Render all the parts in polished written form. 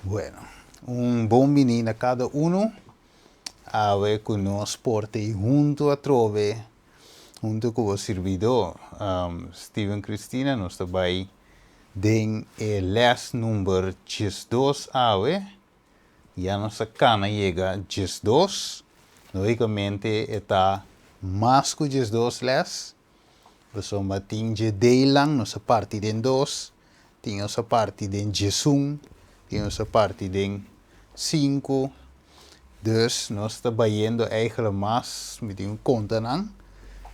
Bueno, un bon bini na kada unu. Awe ku nos por ta ei huntu atrobe, huntu ku bo sirbidó, Steven Cristina, nos ta bai den e lès number 12 awe. Ya nos a kana yega 12. Lógikamente e ta mas ku 12 lès, pasobra tin dje deilan nos a parti den dos, tin nos a parti den 11, tin nos a parti den sinku. Dus nos ta bayendo eigenlijk mas, mi tin ku konta nan,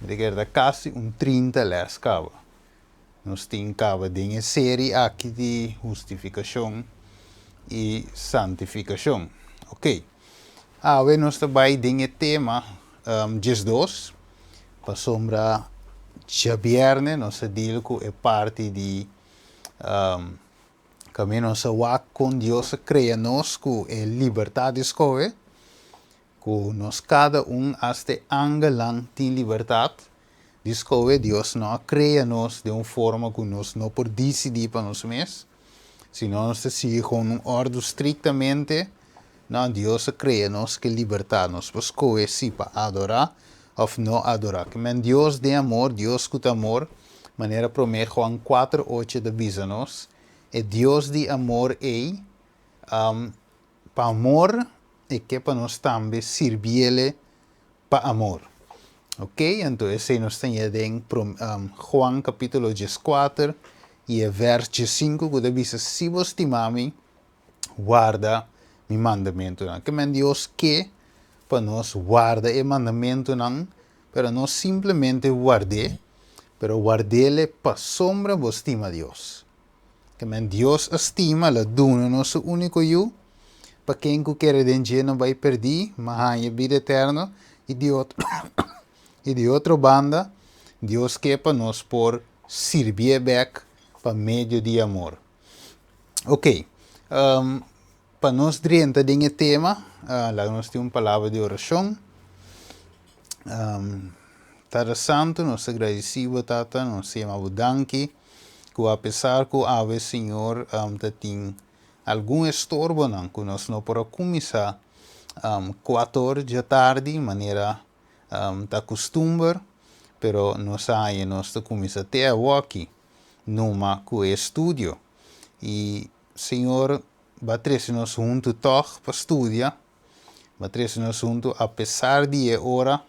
mi ta kere ta kasi un 30 lès kaba. Nos tin kaba den e seri aki di hustifikashon i santifikashon. Ok. Awe nos ta bai den e tema 12, pasobra djabièrnè nos a deal ku e parti di kaminda nos a wak kon Dios a krea nos ku e libertat di skohe, Ku nos kada un asta e angelnan tin libertat di skohe. Dios no a krea nos den un forma ku nos no por disidí pa nos mes, sino nos ta sigui kon un òrdu striktamente. No, Dios a krea nos ku e libertat. Nos por skohe si pa adorá òf no adorá. Ke men Dios den amor, Dios ku ta amor, manera Promé Juan 4:8 ta bisa nos, e Dios di amor ei, Pa amor e ke pa nos tambe sirbiele pa amor. Ok, anto esei nos ta ña den Juan capítulo 14 y e vers 15 cu ta bisa, Si bo stima mi, warda mi mandamentunan. Ke men Dios ke pa nos warda e mandamentunan, pero no simplemente ward'é, pero ward'ele pasobra bo stima Dios. Tamen Dios a stima, el a duna nos su úniko Yu, pa ken ku kere den dje no bai pèrdí, ma haña bida eterno. I di otro i di otro banda, Dios ke pa nos por sirbié bèk pa medio di amor. Oké, pa nos drenta den e tema, laga nos tin un palabra di orashon. Tata Santu, nos ta gradisí bo, Tata, nos ta yama bo danki ku apesar ku awe, Señor, ta tin algun estorbonan ku nos no por a kuminsá kuator djatardi manera ta kustumber, pero nos a haña nos ta kuminsá te awoki numa ku e estudio. I, Señor, bo a trese nos huntu tòg pa studia. Bo a trese nos huntu apesar di e ora,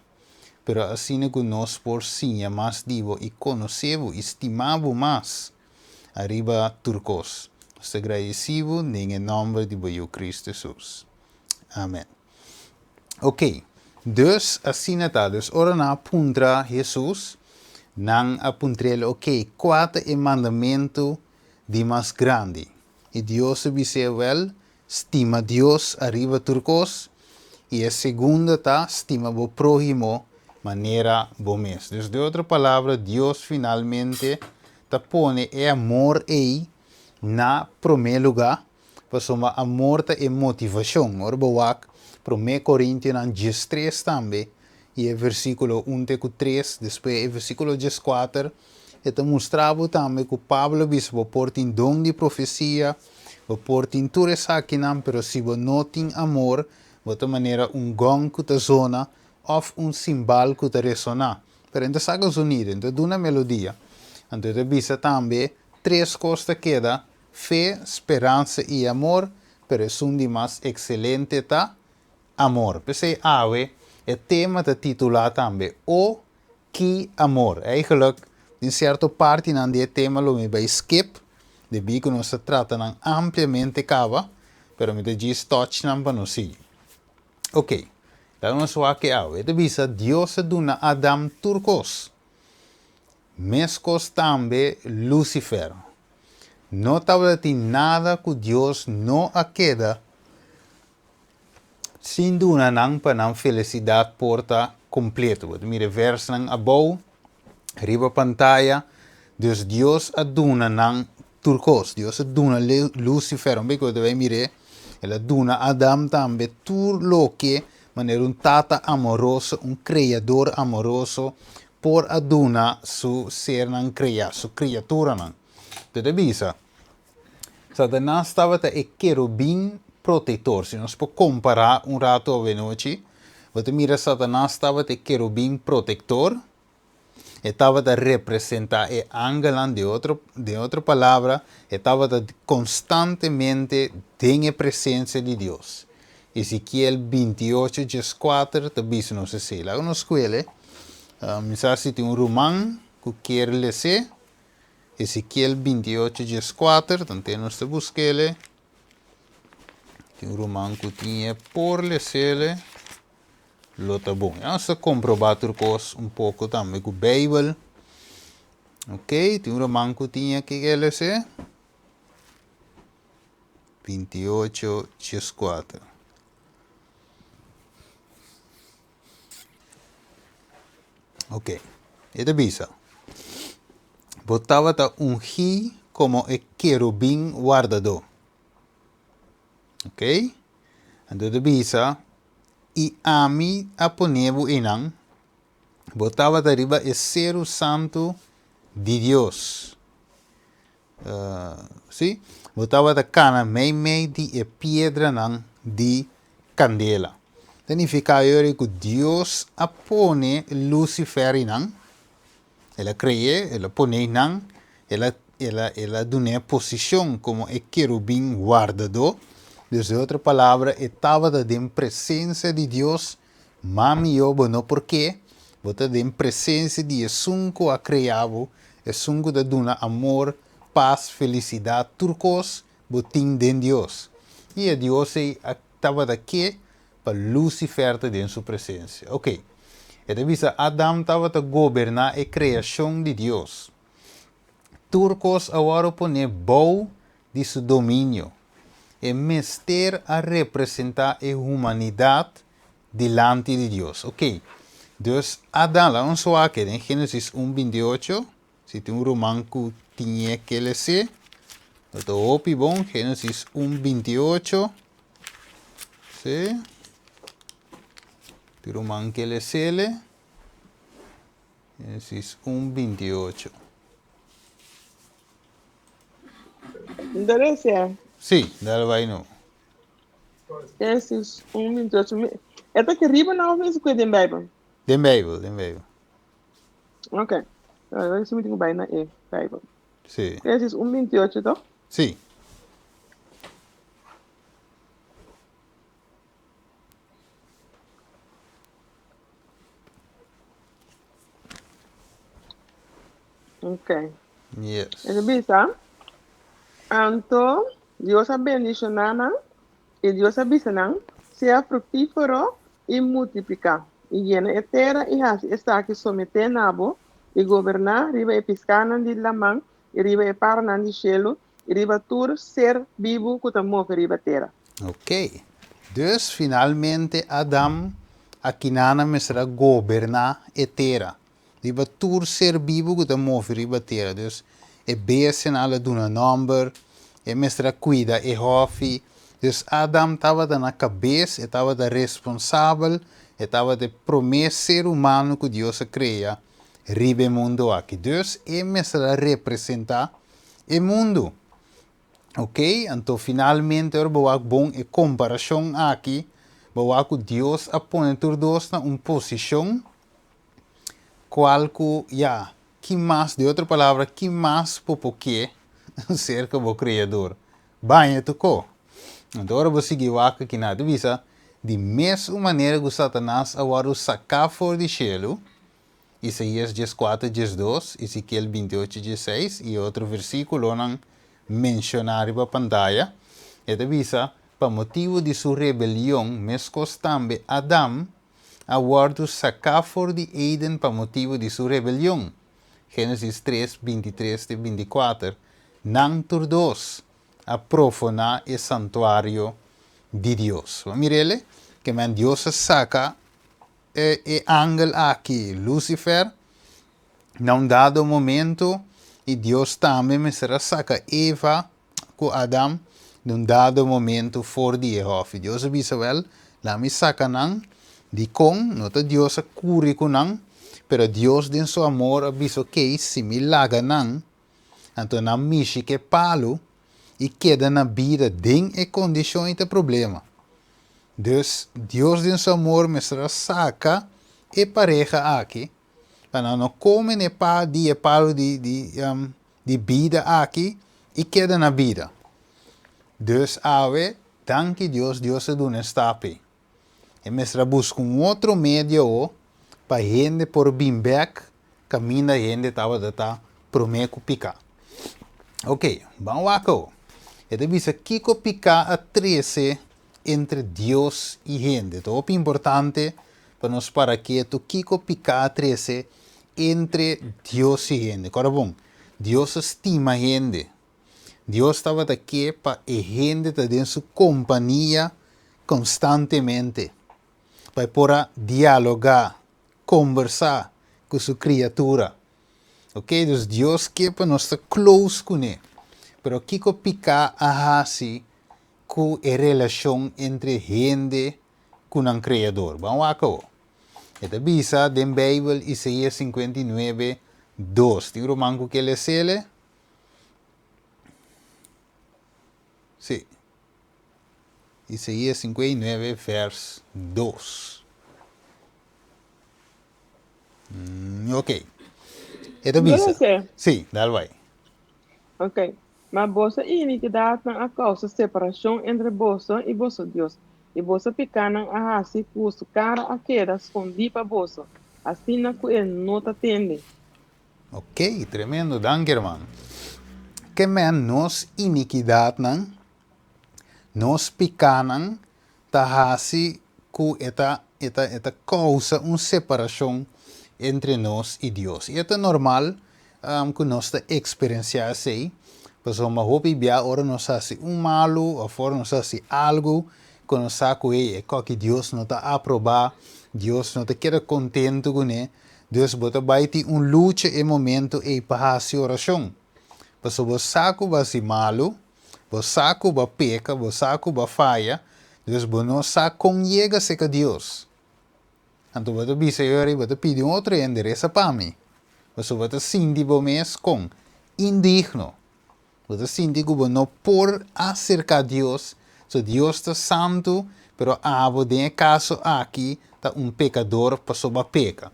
pero asina ku nos por siña mas di bo i konosé bo i stima bo mas ariba tur kos. Nos ta gradisí bo den e nòmber di bo Yu Kristu Hesus. Amen. Oké, dus asina ta. Dus ora nan a puntra Hesus, nan a puntr'el, Oké, kua ta e mandamentu di mas grandi? I Dios a bis'é, Wèl, Stima Dios ariba tur kos, i e segundo ta stima bo próhimo manera bo mes. Dus den otro palabra, Dios finalmente ta pone e amor ei na promé lugá, pasobra amor ta e motivashon. Ora bo wak Promé Korintionan 13 tambe, i e versíkulo un te ku tres, despues e versíkulo 14, e ta mustra bo tambe ku Pablo a bisa bo por tin don di profesia, bo por tin tur esakinan, pero si bo no tin amor, bo ta manera un gong ku ta zona òf un simbal ku ta resoná. Pero e no ta saka zonido, e no ta duna melodia. Anto e ta bisa tambe, tres kos ta keda, fe, speransa i amor, pero esun di mas ekselente ta amor. P'esei awe e tema ta titulá tambe O ki amor. Eigenlijk den sierto partinan di e tema lo mi bai skip debí ku nos ta trata nan ampliamente kaba, pero mi ta djis touch nan pa nos sigui. Oké, laga nos wak e awe. E ta bisa Dios a duna Adam tur kos. Meskos tambe Lucifer. No tabata tin nada ku Dios no a keda Sin duna nan pa nan felisidat por ta kompleto. Bo ta mira e vèrsnan abou riba pantaya. Dus Dios a duna nan tur kos. Dios a duna Lucifer, un bes ku bo ta bai mir'é, el a duna Adam tambe tur loke manera un tata amoroso, un kreador amoroso por a duna su sernan kreá, su kriaturanan. Bo ta bisa. Satanas tabata e kerubin protektor. Si nos por kompará un ratu awenochi, bo ta mira Satanas tabata e kerubin protektor. E tabata representá e angelnan, den otro, den otro palabra, e tabata konstantemente den e presensia di Dios. Ezekiel 28, 14 ta bisa nos esei. Laga nos skuele. Mi sa si tin un ruman ku kier les'é. Ezekiel 28, 14, tant'é nos ta busk'ele. Tin un ruman ku tin e por les'ele. Lo ta bon. Ya nos ta komprobá tur kos un poko tambe ku Beibel. Ok, tin un ruman ku tin aki ke les'é. 28, 14. Ok, e ta bisa, Bo tabata ungí komo e kerubin wardadó. Ok, anto e ta bisa, I ami a pone bo einan, bo tabata riba e seru santu di Dios. Sí, bo tabata kana meimei di e piedranan di kandela. Ta nifiká yori ku Dios a pone Lucifer einan, el a kre'é, el a pone einan, el a el a el a dun'é posishon komo e kerubin wardadó. Dus den otro palabra, e tabata den presensia di Dios, mas mihó bo no por ke, bo ta den presensia di esun ku a krea bo, esun ku ta duna amor, pas, felisidat, tur kos bo tin den Dios. I e Dios ei a tabata ke pa Lucifer ta den su presensia. Oke, e ta bisa Adam tabata goberná e kreashon di Dios. Tur kos a wòrdu poné bou di su dominio. E mester a representá e humanidat dilanti di Dios. Oke, dus Adam, laga nos wak den Génesis un 28, si tin un ruman ku tiñ'é ke les'é, lo ta hopi bon, Génesis un 28, sí, tin ruman ke les'é, Génesis un 28. Indonesia. Sí, dale bai no. Génesis 1, 28. E ta ki riba na of is ku den Bijbel? Den Bijbel, den Bijbel. Ok. Awor si mi tin ku bai na e Bijbel. Sí. Génesis 1, 28, toch? Sí. Ok. Yes. E ta bisa, Anto Dios a bendishoná nan, i Dios a bisa nan, Sea fruktífero i multipliká, i yena e tera i hasi esaki someté na bo, i goberná riba e piskánan di laman, i riba e paranan di shelu, i riba tur ser bibu ku ta move riba tera. Ok. Dus finalmente Adam a kinana mester a goberná e tera. Riba tur ser bibu ku ta move riba tera. Dus e bestianan al a duna nòmber, e mester a kuida e hòfi. Dus Adam tabata na kabes, e tabata responsabel, e tabata e promé ser humano ku Dios a krea riba e mundu aki. Dus e mester a representá e mundu. Ok, anto finalmente ora bo wak bon e komparashon aki, bo wak ku Dios a pone tur dos na un posishon kual ku, ya, ki mas, di otro palabra, ki mas bo por ke serka bo Kreador? Baña tokó. Anto ora bo sigui wak aki nan ta bisa, di mes un manera ku Satanas a wòrdu saká for di shelu, Isaías 14, 12, Ezekiel 28, 16 i otro versíkulonan menshoná riba pantaya, e ta bisa, Pa motibu di su rebelion, meskos tambe Adam a wòrdu saká for di Eden pa motibu di su rebelion. Génesis 3, 23 te 24, Nan tur dos a profoná e santuario di Dios. Bo a mir'el? Ke men Dios a saka E e angel aki, Lucifer, na un dado momento, i Dios tambe mester a saka Eva ku Adam di un dado momento for di e hòfi. Dios a bisa, Wèl, laat mi saka nan. Dikon? No ta Dios a kuri ku nan, pero Dios den su amor a bisa, Okey, si mi laga nan, anto nan mishi ku e palu. i keda na bida den e kondishon ei ta problema. Dus, Dios den su amor mester a saka e pareha aki pa nan no kome n'e pa di e palu di di di bida aki i keda na bida. Dus awe, danki Dios, Dios a duna e stap ei. E mester a buska un otro medio o pa hende por bin bek kaminda hende tabata ta promé ku piká. Oke, ban wak awo. E ta bisa kiko piká a trese entre Dios i hende. Ta hopi importante pa nos para ketu kiko piká a trese entre Dios i hende. Kòrda bon, Dios a stima hende. Dios tabata ke pa e hende ta den su kompania konstantemente, pa e por a dialogá, kombersá ku su kriatura. Oke, dus Dios ke pa nos ta close kuné. Pero kiko piká a hasi ku e relashon entre hende ku nan Kreador? Ban wak awo. E ta bisa den Beibel Isaías 59, 2. Tin ruman ku ke les'ele? Sí. Isaías 59, vers 2. Mm, ok. E ta bisa. Sí, dal bai. Ok. Ma boso inikidatnan a kousa separashon entre boso i boso Dios, i boso pikánan a hasi ku su kara a keda skondí pa boso, asina ku e no ta tende. Ok, tremendo, danki hermano. Ke men nos inikidatnan, nos pikánan ta hasi ku e ta e ta e ta kousa un separashon entre nos i Dios. I e ta normal ku nos ta eksperensiá esei, pasobra hopi bia ora nos hasi un malu òf ora nos hasi algu ku nos sa ku hey e kòki Dios no ta aprobá, Dios no ta keda kontentu kuné, Dus bo ta bai tin un lucha e momento ei pa hasi orashon. Pasobra bo sa ku bo hasi malu, bo sa ku bo a peka, bo sa ku bo a faya, dus bo no sa kon yega serka Dios. Anto bo ta bisa e ora ei, bo ta pidi un otro hende resa pa mi, pasobra bo ta sinti bo mes kon indigno. Bo ta sinti ku bo no por aserká Dios, so Dios ta santu, pero abo den e kaso aki ta un pekador pasobra bo a peka.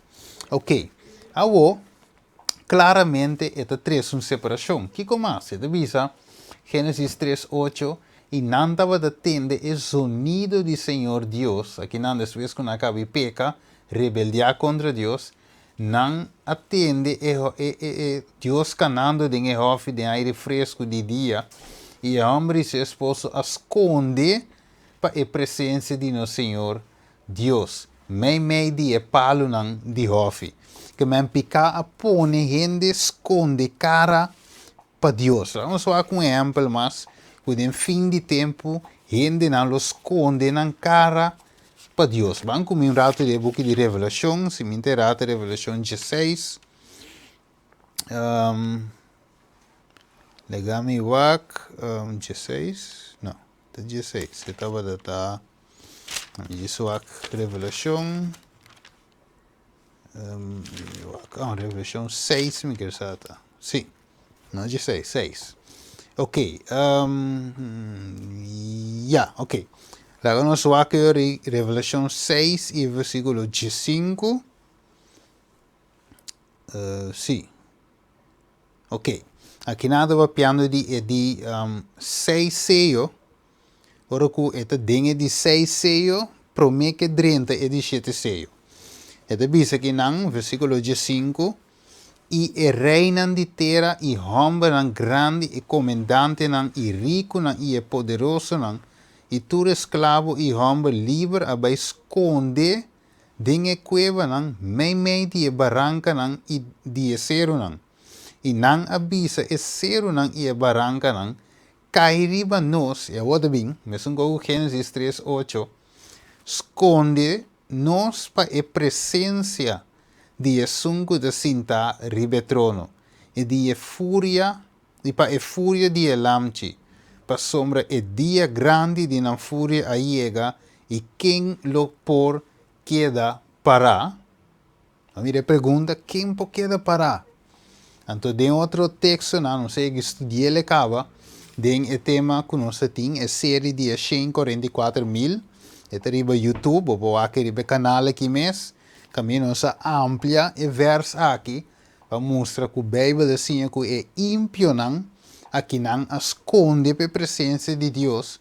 Oke, awor klaramente e ta trese un separashon. Kiko mas? E ta bisa, Génesis tres ocho, I nan tabata tende e zonido di Señor Dios, aki nan despues ku nan a kaba di peka, rebeldiá kontra Dios, Nan a tende e e e Dios kanando den e hòfi den aire fresku di dia, i e hòmber i su esposo a skonde pa e presensia di nos Señor Dios, meimei di e palunan di hòfi. Ke men piká a pone hende skonde kara pa Dios. Laga nos wak un ehèmpel mas ku den fin di tempu hendenan lo skonde nan kara pa Dios. Ban ku mi un ratu di e buki di Revelashon, si mi ta erata Revelashon dieseis. Um, lega mi wak um, dieseis, no, ta dieseis, e tabata ta, mi djis wak Revelashon, um, wak, oh, Revelashon seis mi kier sa ta, si. No dje seis, seis. Ok, um, ya, ok. Laga nos wak yori Revelashon 6 i versíkulo 15. Uh, sí. Ok. Aki nan ta papiando di e di um, seis seyo. Ora ku e ta den e di seis seyo, promé ke drenta e di shete seyo. E ta bisa ki nan, versíkulo 15, I e reinan di tera i hòmbernan grandi i komendantenan i rikunan i e poderosonan i tur esklabo i hòmber liber a bai skonde den e kuebanan meimei di e barankanan i di e serunan. I nan a bisa e serunan i e barankanan, Kai riba nos, i awor ta bin, mesun ku Génesis tres ocho, skonde nos pa e presensia di esun ku ta sintá riba e trono, i di e furia, i pa e furia di e Lamchi, pasobra e dia grandi di nan furia a yega, i ken lo por keda pará? A mira e pregunta, ken por keda pará? Anto den otro tekstonan, nos a yega studi'el e kaba, Den e tema ku nos ta tin, e seri di e 144.000, e ta riba YouTube, bo por wak riba e kanal aki mes, kaminda nos a amplia e vèrs aki pa mustra ku Beibel ta siña ku e impionan akinan a skonde pa e presensia di Dios.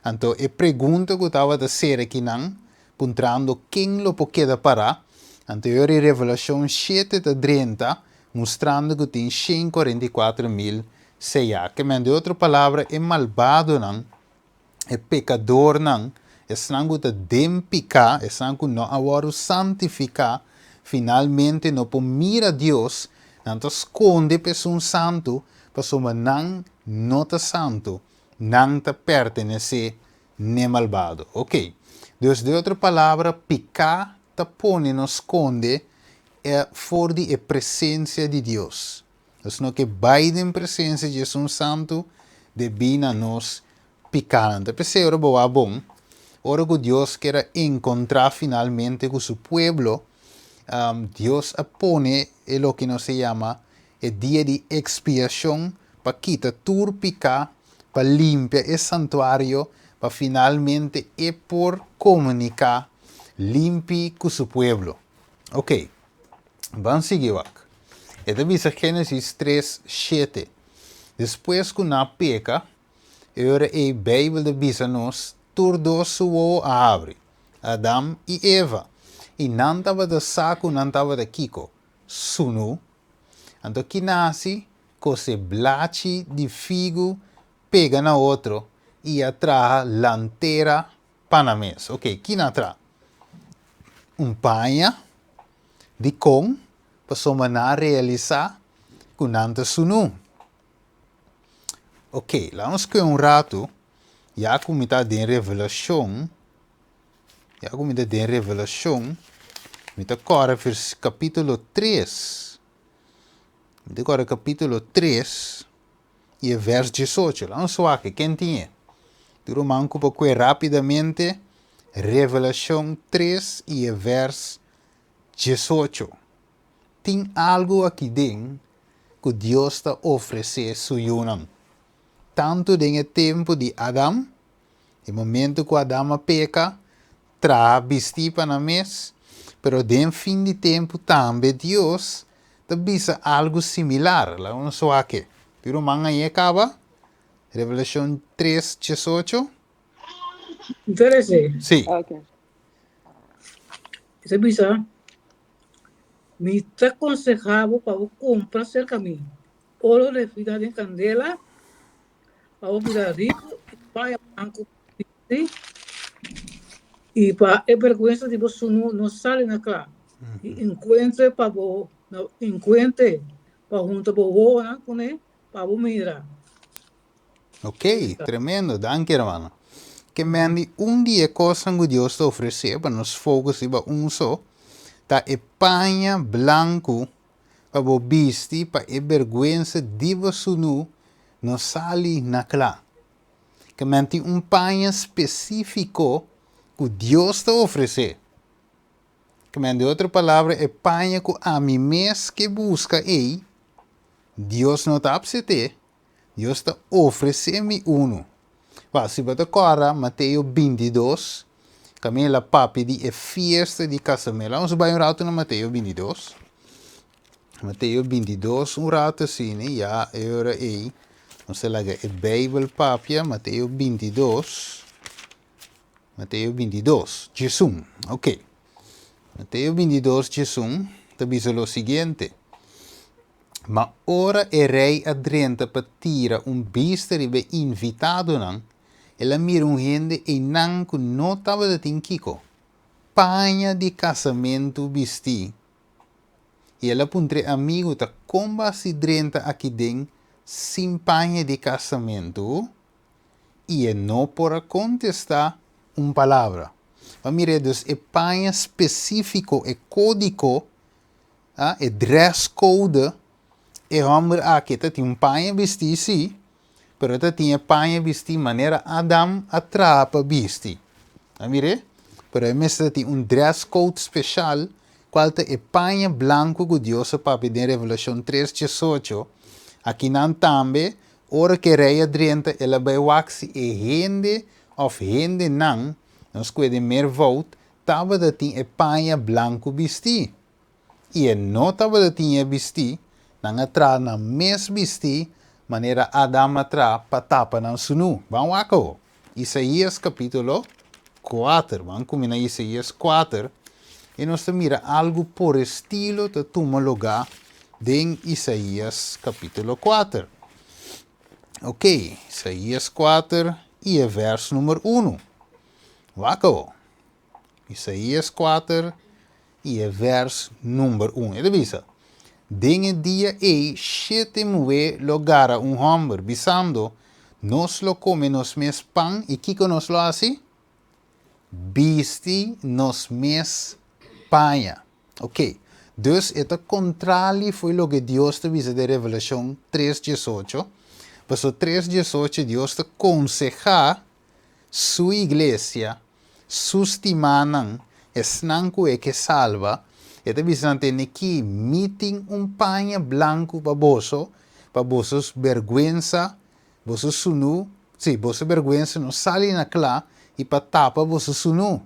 Anto e pregunta ku tabata ser akinan, puntrando ken lo por keda pará, anto e ora e Revelashon shete ta drenta, mustrando ku tin 144.000 Sea, ke men, den otro palabra, e malbadonan, e pekadornan, esnan ku ta den piká, esnan ku no a wòrdu santifiká, finalmente no por mira Dios, nan ta skonde pa Esun Santu, pasobra nan no ta santu, nan ta pertenesé n'e malbado. Oke. Dus, den otro palabra, piká ta pone nos skonde for di e presensia di Dios. Nos no ke bai den presensia di Esun Santu debí na nos pikánan. Ta p'esei ora bo wak bon, ora ku Dios ker a enkontrá finalmente ku su pueblo, Dios a pone e loke nos ta yama e dia di ekspiashon pa kita tur piká, pa limpia e santuario, pa finalmente e por komuniká limpi ku su pueblo. Oke. Ban sigui wak. E ta bisa Génesis tres, shete. Despues ku nan a peka, e ora ei Beibel ta bisa nos tur dos su wowo a habri, Adam i Eva, i nan tabata sa ku nan tabata kiko? Sunú. Anto ki nan hasi? Kose blachi di figu pega na otro i a traha lantera pa nan mes. Oke, ki nan a traha? Un paña. Dikon? Pasobra nan a realisá ku nan ta sunú. Oke, laga nos kue un ratu, ya ku mi ta den Revelashon, ya ku mi ta den Revelashon, mi ta kòrda vers kapítulo tres, mi ta kòrda kapítulo tres i e vèrs diesocho. Laga nos wak, ken tin e? Tur ruman ku por kue rápidamente Revelashon tres i e vèrs 18. Tin algu aki den ku Dios ta ofresé su yunan. Tantu den e tempu di Adam, e momentu ku Adam a peka, traha bistí pa nan mes, pero den fin di tempu tambe Dios ta bisa algu similar. Laga nos wak e. Tur ruman a yega kaba? Revelashon 3, 18. Interesé. Sí. Okay. E ta bisa, Mi ta konsehá bo pa bo kumpra serka mi oro refiná den kandela, pa bo bira riku i paña blanku pa bisti, i pa e bèrgwensa di bo sunú no sali na kla, i enkuentre pa bo enkuentre pa hunta bo wowonan kuné pa bo mira. Ok, tremendo, danki hermano. Ke men di un di e kosnan ku Dios ta ofresé pa nos focus riba un so, ta e paña blanku pa bo bisti pa e bergwensa di bo sunú no sali na kla. Ke men tin un paña spesífiko ku Dios ta ofresé. Ke men di otro palabra e paña ku ami mes ke buska ei, Dios no ta apset'é, Dios ta ofresé mi unu. Wak, si bo ta kòrda Mateo 22, kaminda el a papia di e fiesta di kasamentu. Laga nos bai un ratu na Mateo 22. Mateo 22, un ratu asina, ya e ora ei nos ta laga e Beibel papia, Mateo 22, Mateo 22, diesun. Ok. Mateo 22, diesun ta bisa lo siguiente. Ma ora e rei a drenta pa tira un bista riba e invitadonan, el a mira un hende einan ku no tabata tin kiko, paña di kasamentu bistí. I el a puntra e amigu, Ta kon bo a hasi drenta aki den sin paña di kasamentu? I e no por a kontestá un palabra. Bo a mira dus e paña spesífiko, e kódiko Ah, e dress code, e homber aki ta tin un paña bisti si, pero e ta tin e paña bisti manera Adam a traha pa bisti. A mir'é? Pero e mester ta tin un dress code special, cual ta e paña blanco cu Dios a papia den Revelacion 3, 18. Akinan tambe. Ora ku e rei a drenta, el a bai wak si e hende òf hendenan, nos kue den meervoud, tabata tin e paña blanku bistí. I e no tabata tin e bistí, nan a traha nan mes bistí manera Adam a traha pa tapa nan sunú. Ban wak awo. Isaías kapítulo kuater. Ban kuminá Isaías kuater i nos ta mira algu por estilo ta tuma lugá den Isaías kapítulo kuater. Ok, Isaías kuater i e vèrs number unu. Wak awo. Isaías kuater i e vèrs number un. E ta bisa, Den e dia ei shete muhé lo gara un hòmber, bisando, Nos lo kome nos mes pan i kiko nos lo hasi? Bisti nos mes paña. Oké, dus e ta kontrali fo'i loke Dios ta bisa den Revelashon tres diesocho, pasobra tres diesocho Dios ta konsehá Su iglesia, Su stimánan, esnan ku E ke salba, E ta bisa nan tende ki, Mi tin un paña blanku pa boso, pa boso bèrgwensa, boso sunú, sí, boso bèrgwensa no sali na kla i pa tapa boso sunú.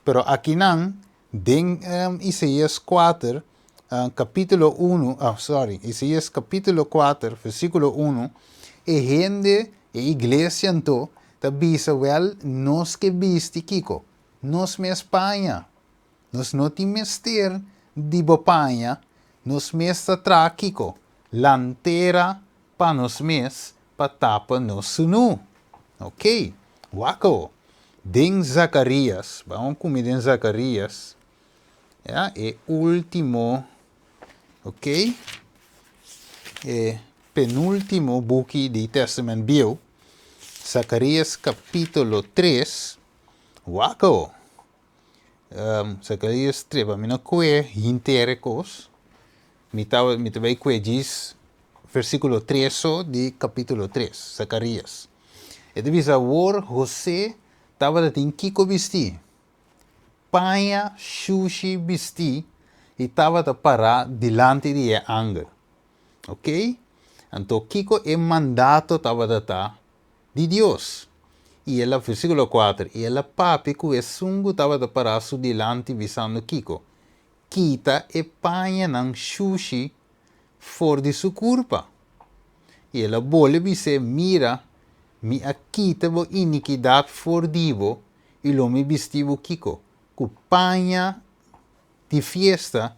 Pero akinan, den Isaías kuater, kapítulo unu, sorry, Isaías kapítulo kuater, versíkulo unu, e hende, e iglesia anto, ta bisa, Wèl, nos ke bisti kiko? Nos mes paña. Nos no tin mester di bo paña, nos mes ta traha kiko? Lantera pa nos mes pa tapa nos sunú. Ok, wak awo. Den Zakarias, ban ku mi den Zakarias, ya, e último, ok, e penúltimo buki di Tèstamènt Bieu, Zakarias kapítulo tres, wak awo. Zakarias tres, pa mi no kue henter e kos, mi ta mi ta bai kue djis versíkulo tres so di kapítulo tres, Zakarias. E ta bisa, Awor Hosé tabata tin kiko bistí? Paña shushi bistí i tabata pará dilanti di e angel. Oké? Anto kiko e mandato tabata ta di Dios? I el a, versíkulo kuater, i el a papia ku esun ku tabata pará su dilanti bisando kiko? Kita e pañanan shushi for di su kurpa. I el a bolbe bis'é, Mira, mi a kita bo inikidat for di bo, i lo mi bisti bo kiko? Ku paña di fiesta.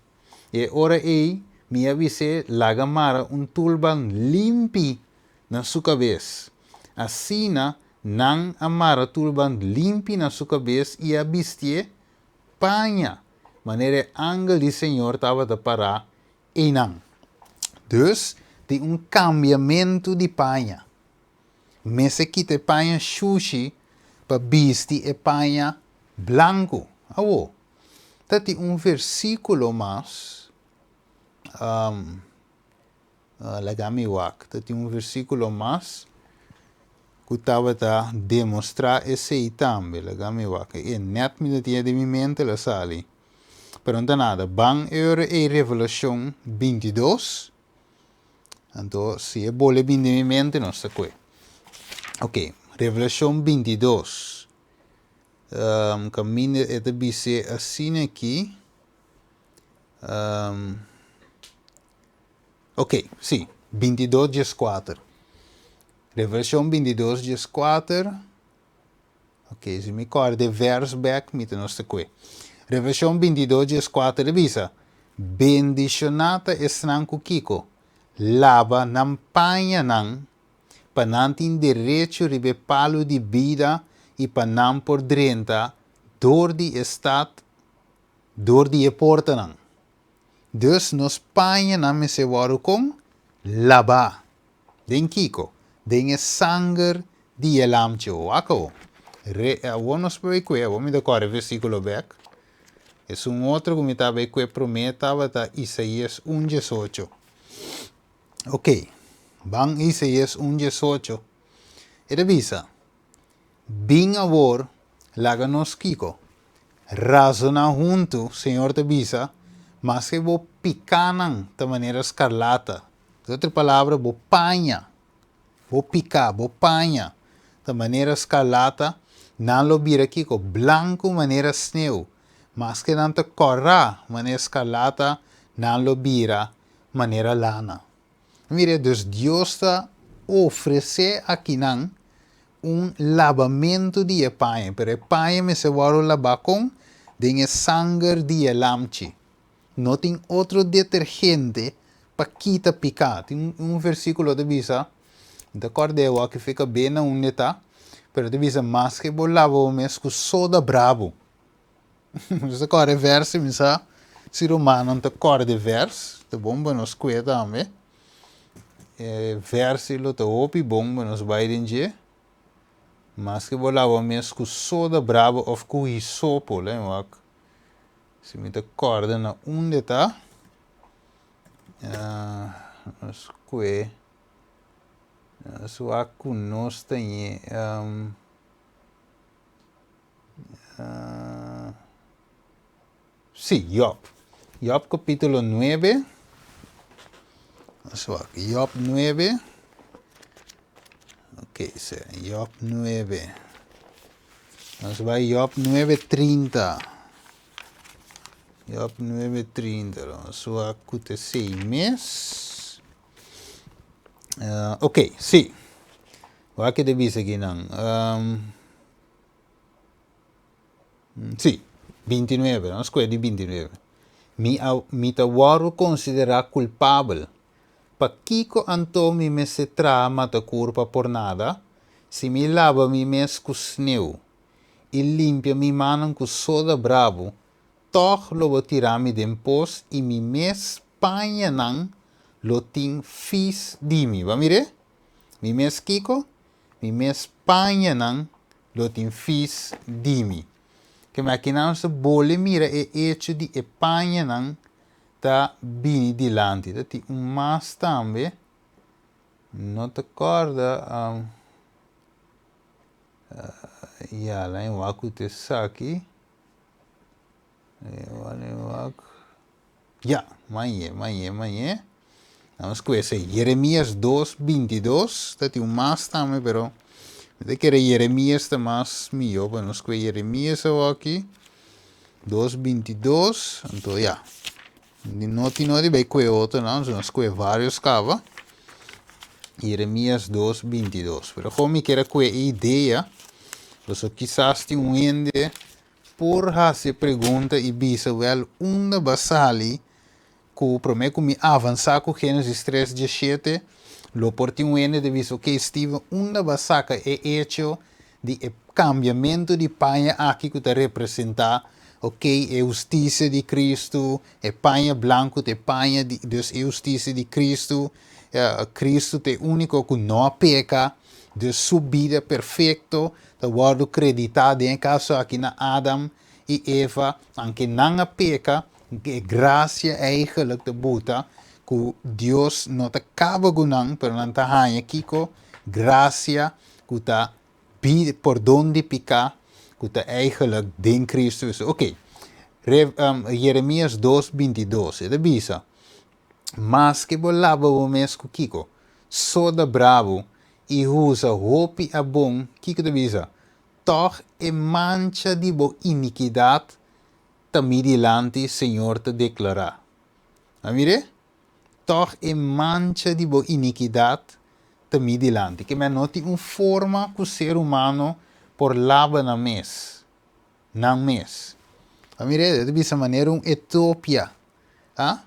I e ora ei mi a bis'é laga mara un tulban limpi na su kabes. Asina nan a mara tulban limpi na su kabes i a bistié paña, manera e angel di Señor tabata pará einan. Dus, tin un kambiamentu di paña. Mester kita e paña shushi pa bisti e paña blanku. Awor, ta tin un versíkulo mas, Laga mi wak, ta tin un versíkulo mas ku tabata demostrá esei tambe. Laga mi wak, e nèt mi ta tin den mi mente lo sali. Pero no ta nada, ban e ora ei Revelashon bintidos, anto si e bole bin den mi mente nos ta kue. Ok, Revelashon bintidos, kaminda e ta bis'é asina aki. Ok, sí, bintidos dieskuater. Revelashon bintidos dieskuater. Ok, si mi kòrda e vèrs bèk, mi ta nos ta kue. Revelashon bintidos dieskuater ta bisa, Bendishoná ta esnan ku kiko? Laba nan pañanan, pa nan tin derecho riba e palu di bida i pa nan por drenta dor di e stat dor di e portanan. Dus nos pañanan mester wòrdu kon? Labá. Den kiko? Den e sanger di e lamchi. Wak awor. Re, awor nos por bai kue, awor mi ta kòrda e versíkulo bèk. Esun otro ku mi ta bai kue promé tabata Isaías un diesocho. Oké, ban Isaías un diesocho. E ta bisa, Bin awor, laga nos kiko? Razoná huntu, Señor ta bisa, maske bo pikánan ta manera skarlata, ku otro palabra, bo paña. Bo piká, bo paña ta manera skarlata, nan lo bira kiko? Blanku manera sneu. Maske nan ta kòrá manera skarlata, nan lo bira manera lana. Mira, dus Dios ta ofresé akinan un labamentu di e paña, pero e paña mester wòrdu labá kon? Den e sanger di e lamchi. No tin otro detergente pa kita piká. Tin un versíkulo ta bisa, mi ta kòrda e awor ki fika be na unda e ta, pero ta bisa maske bo laba bo mes ku soda brabu. Nos ta kòrda e vèrs, mi sa si rumannan ta kòrda e vèrs, ta bon pa nos kue tambe. E vèrs lo ta hopi bon pa nos bai den dje. Maske bo laba mes ku soda brabu òf ku hisopo, lei wak. Si mi ta kòrda na unda ta, nos kue, nos wak ku nos ta ñe. Sí, Job. Job capítulo 9. Nos wak, Job 9. Ok, se, Job 9. Nos bai Job 9:30. Job 9:30. Nos wak ku te sei mes. Ok, sí. Wak ke te bisa akinan. Sí, 29, nos kue di 29. Mi a, mi ta wòrdu konsiderá kulpabel. Pakiko anto mi mester traha mata kurpa por nada? Si mi laba mi mes ku sneu i limpia mi mannan ku soda brabu, tòg lo bo tira mi den pos i mi mes pañanan lo tin fis di mi. Bo a mir'é? Mi mes kiko? Mi mes pañanan lo tin fis di mi. Keme akinan nos ta bole mira e echo di e pañanan ta bini dilanti. Ta tin un mas tambe. No ta kòrda. Ya, lain wak ku ta esaki. Lain wak. Ya, mañe, mañe, mañe. Nos ku esei. Jeremias 2, 22. Ta tin un mas tambe, pero mi ta kere Jeremias ta mas mihó pa nos kue Jeremias awoki. 2, 22. Anto ya. No tin nodi bai kue otronan, so nos kue varios kaba. Jeremias 2, 22. Pero kon mi kere kue e idea, pasobra kisas tin un hende por hasi e pregunta i bisa, Wèl, unda bo a sali ku promé ku mi avansá ku Génesis tres diesshete, lo por tin un hende ta bisa, Oké, Steven, unda bo a saka e echo di e kambiamentu di paña aki ku ta representá, oké, e hustisia di Kristu, e paña blanku ta e paña di, dus e hustisia di Kristu, Kristu ta e úniko ku no a peka, dus su bida perfekto ta wòrdu kreditá den e kaso aki na Adam i Eva, anke nan a peka, e grasia eigenlik ta buta ku Dios no ta kaba ku nan, pero nan ta haña kiko? Grasia ku ta pordon di piká ku ta eigenlik den Kristu Hesus. Oké, Jeremias dos bintidos, e ta bisa, Maske bo laba bo mes ku kiko? Soda brabu i usa hopi abon, kiko ta bisa? Tòg e mancha di bo inikidat ta mi dilanti, Señor ta deklará. A mir'é? Tòg e mancha di bo inikidat ta mi dilanti. Ke men no tin un forma ku ser humano por laba nan mes, nan mes. A mir'é? E ta bisa manera un Etiopia, a?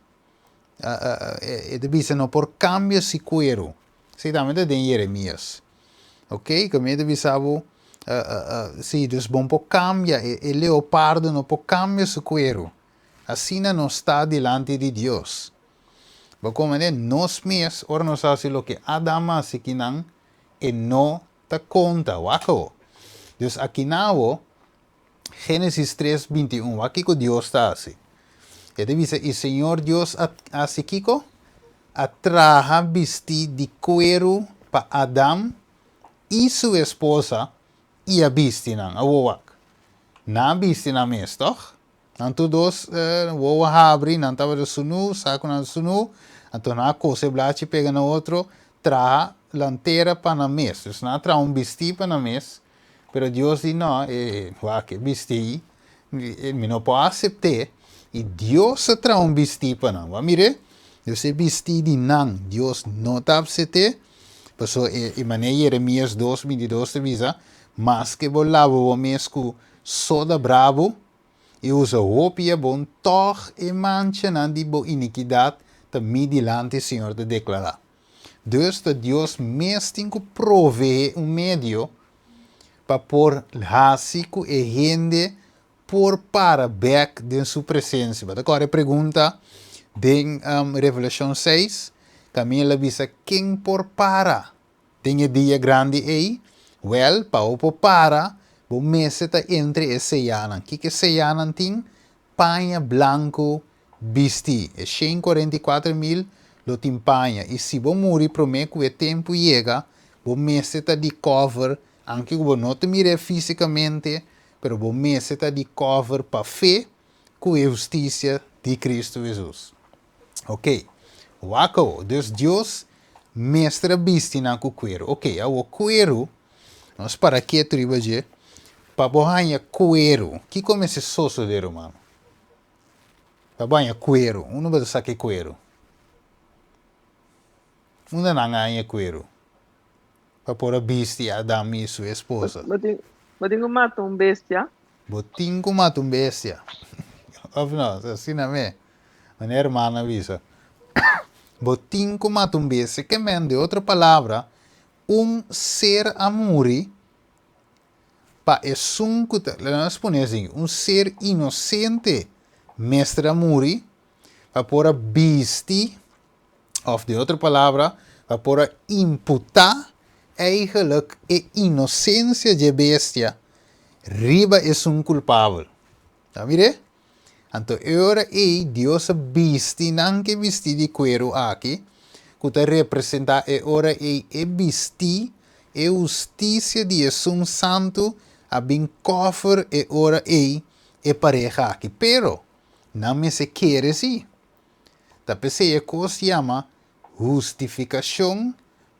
E ta bisa no por kambia si kueru. Esei tambe ta den Jeremias. Ok, ku mi ta bisa bo, si, dus bon por kambia, e leopardo no por kambia su kueru. Asina nos ta dilanti di Dios. Bo komprende? Nos mes, ora nos hasi loke Adam a hasi kinan, e no ta konta. Wak awo. Dus akinan awo, Génesis tres, 21, wak kiko Dios ta hasi. E ta bisa, I Señor Dios a hasi kiko? A traha bistí di kueru pa Adam i su esposa i a bisti nan. Awo wak. Nan a bisti nan mes, tòg? Nan tur dos wowo a habri, nan tabata sunú, sa ku nan ta sunú, anto nan a kose blachi pega na otro, traha. lantera pa nan mes. Dus nan a traha un bistí pa nan mes, pero Dios di no, e wak e bistí mi no por asept'é. I Dios a traha un bistí pa nan. Bo a mir'é? Dus e bistí di nan, Dios no ta apset'é, pasobra e manera Jeremias dos bintidos ta bisa, Maske bo laba bo mes ku soda brabu, i usa hopi jabon, tòg e manchanan di bo inikidat ta mi dilanti, Señor ta deklará. Dus ta Dios mes tin ku proveé un medio pa por hasi ku e hende por para bèk den su presensia. Bo ta kòrda e pregunta den Revelashon seis? Kaminda el a bisa, Ken por para Den e dia grandi ei, wèl, pa bo por para, bo mester ta entre e seyanan. Kiko e seyanan tin? Paña blanku bistí. E 144.000 lo tin paña. I si bo muri promé ku e tempu yega, bo mester ta di kòver, anke ku bo no ta mir'é físikamente, pero bo mester ta di kòver pa fe ku e hustisia di Kristu Hesus. Ok, wak awo. Dus Dios mester a bisti nan ku kueru. Ok, awo kueru, nos para ketu riba dje, pa bo haña kueru, kiko mester sosodé ruman? Pa bo haña kueru, unda bo ta saka e kueru? Unda nan a haña e kueru pa por a bisti Adam i su esposa? Bo tin, bo tin ku mata un bestia. Bo tin ku mata un bestia. Of no? Asina me. Manera hermana a bisa. Bo tin ku mata un bestia. Ke men, di otro palabra, un ser a muri pa esun ku ta, laga nos pone asin, un ser inosente mester a muri pa por a bisti, of di otro palabra, pa por a imputá eigenlijk e inosensia dje bestia riba esun kulpabel. Ta mir'é? Anto e ora ei Dios a bisti nan ku e bistí di kueru aki, ku ta representá e ora ei e bistí, e hustisia di Esun Santu a bin kòfer e ora ei e pareha aki. Pero, nan mester kere sí. Ta p'esei e kos yama hustifikashon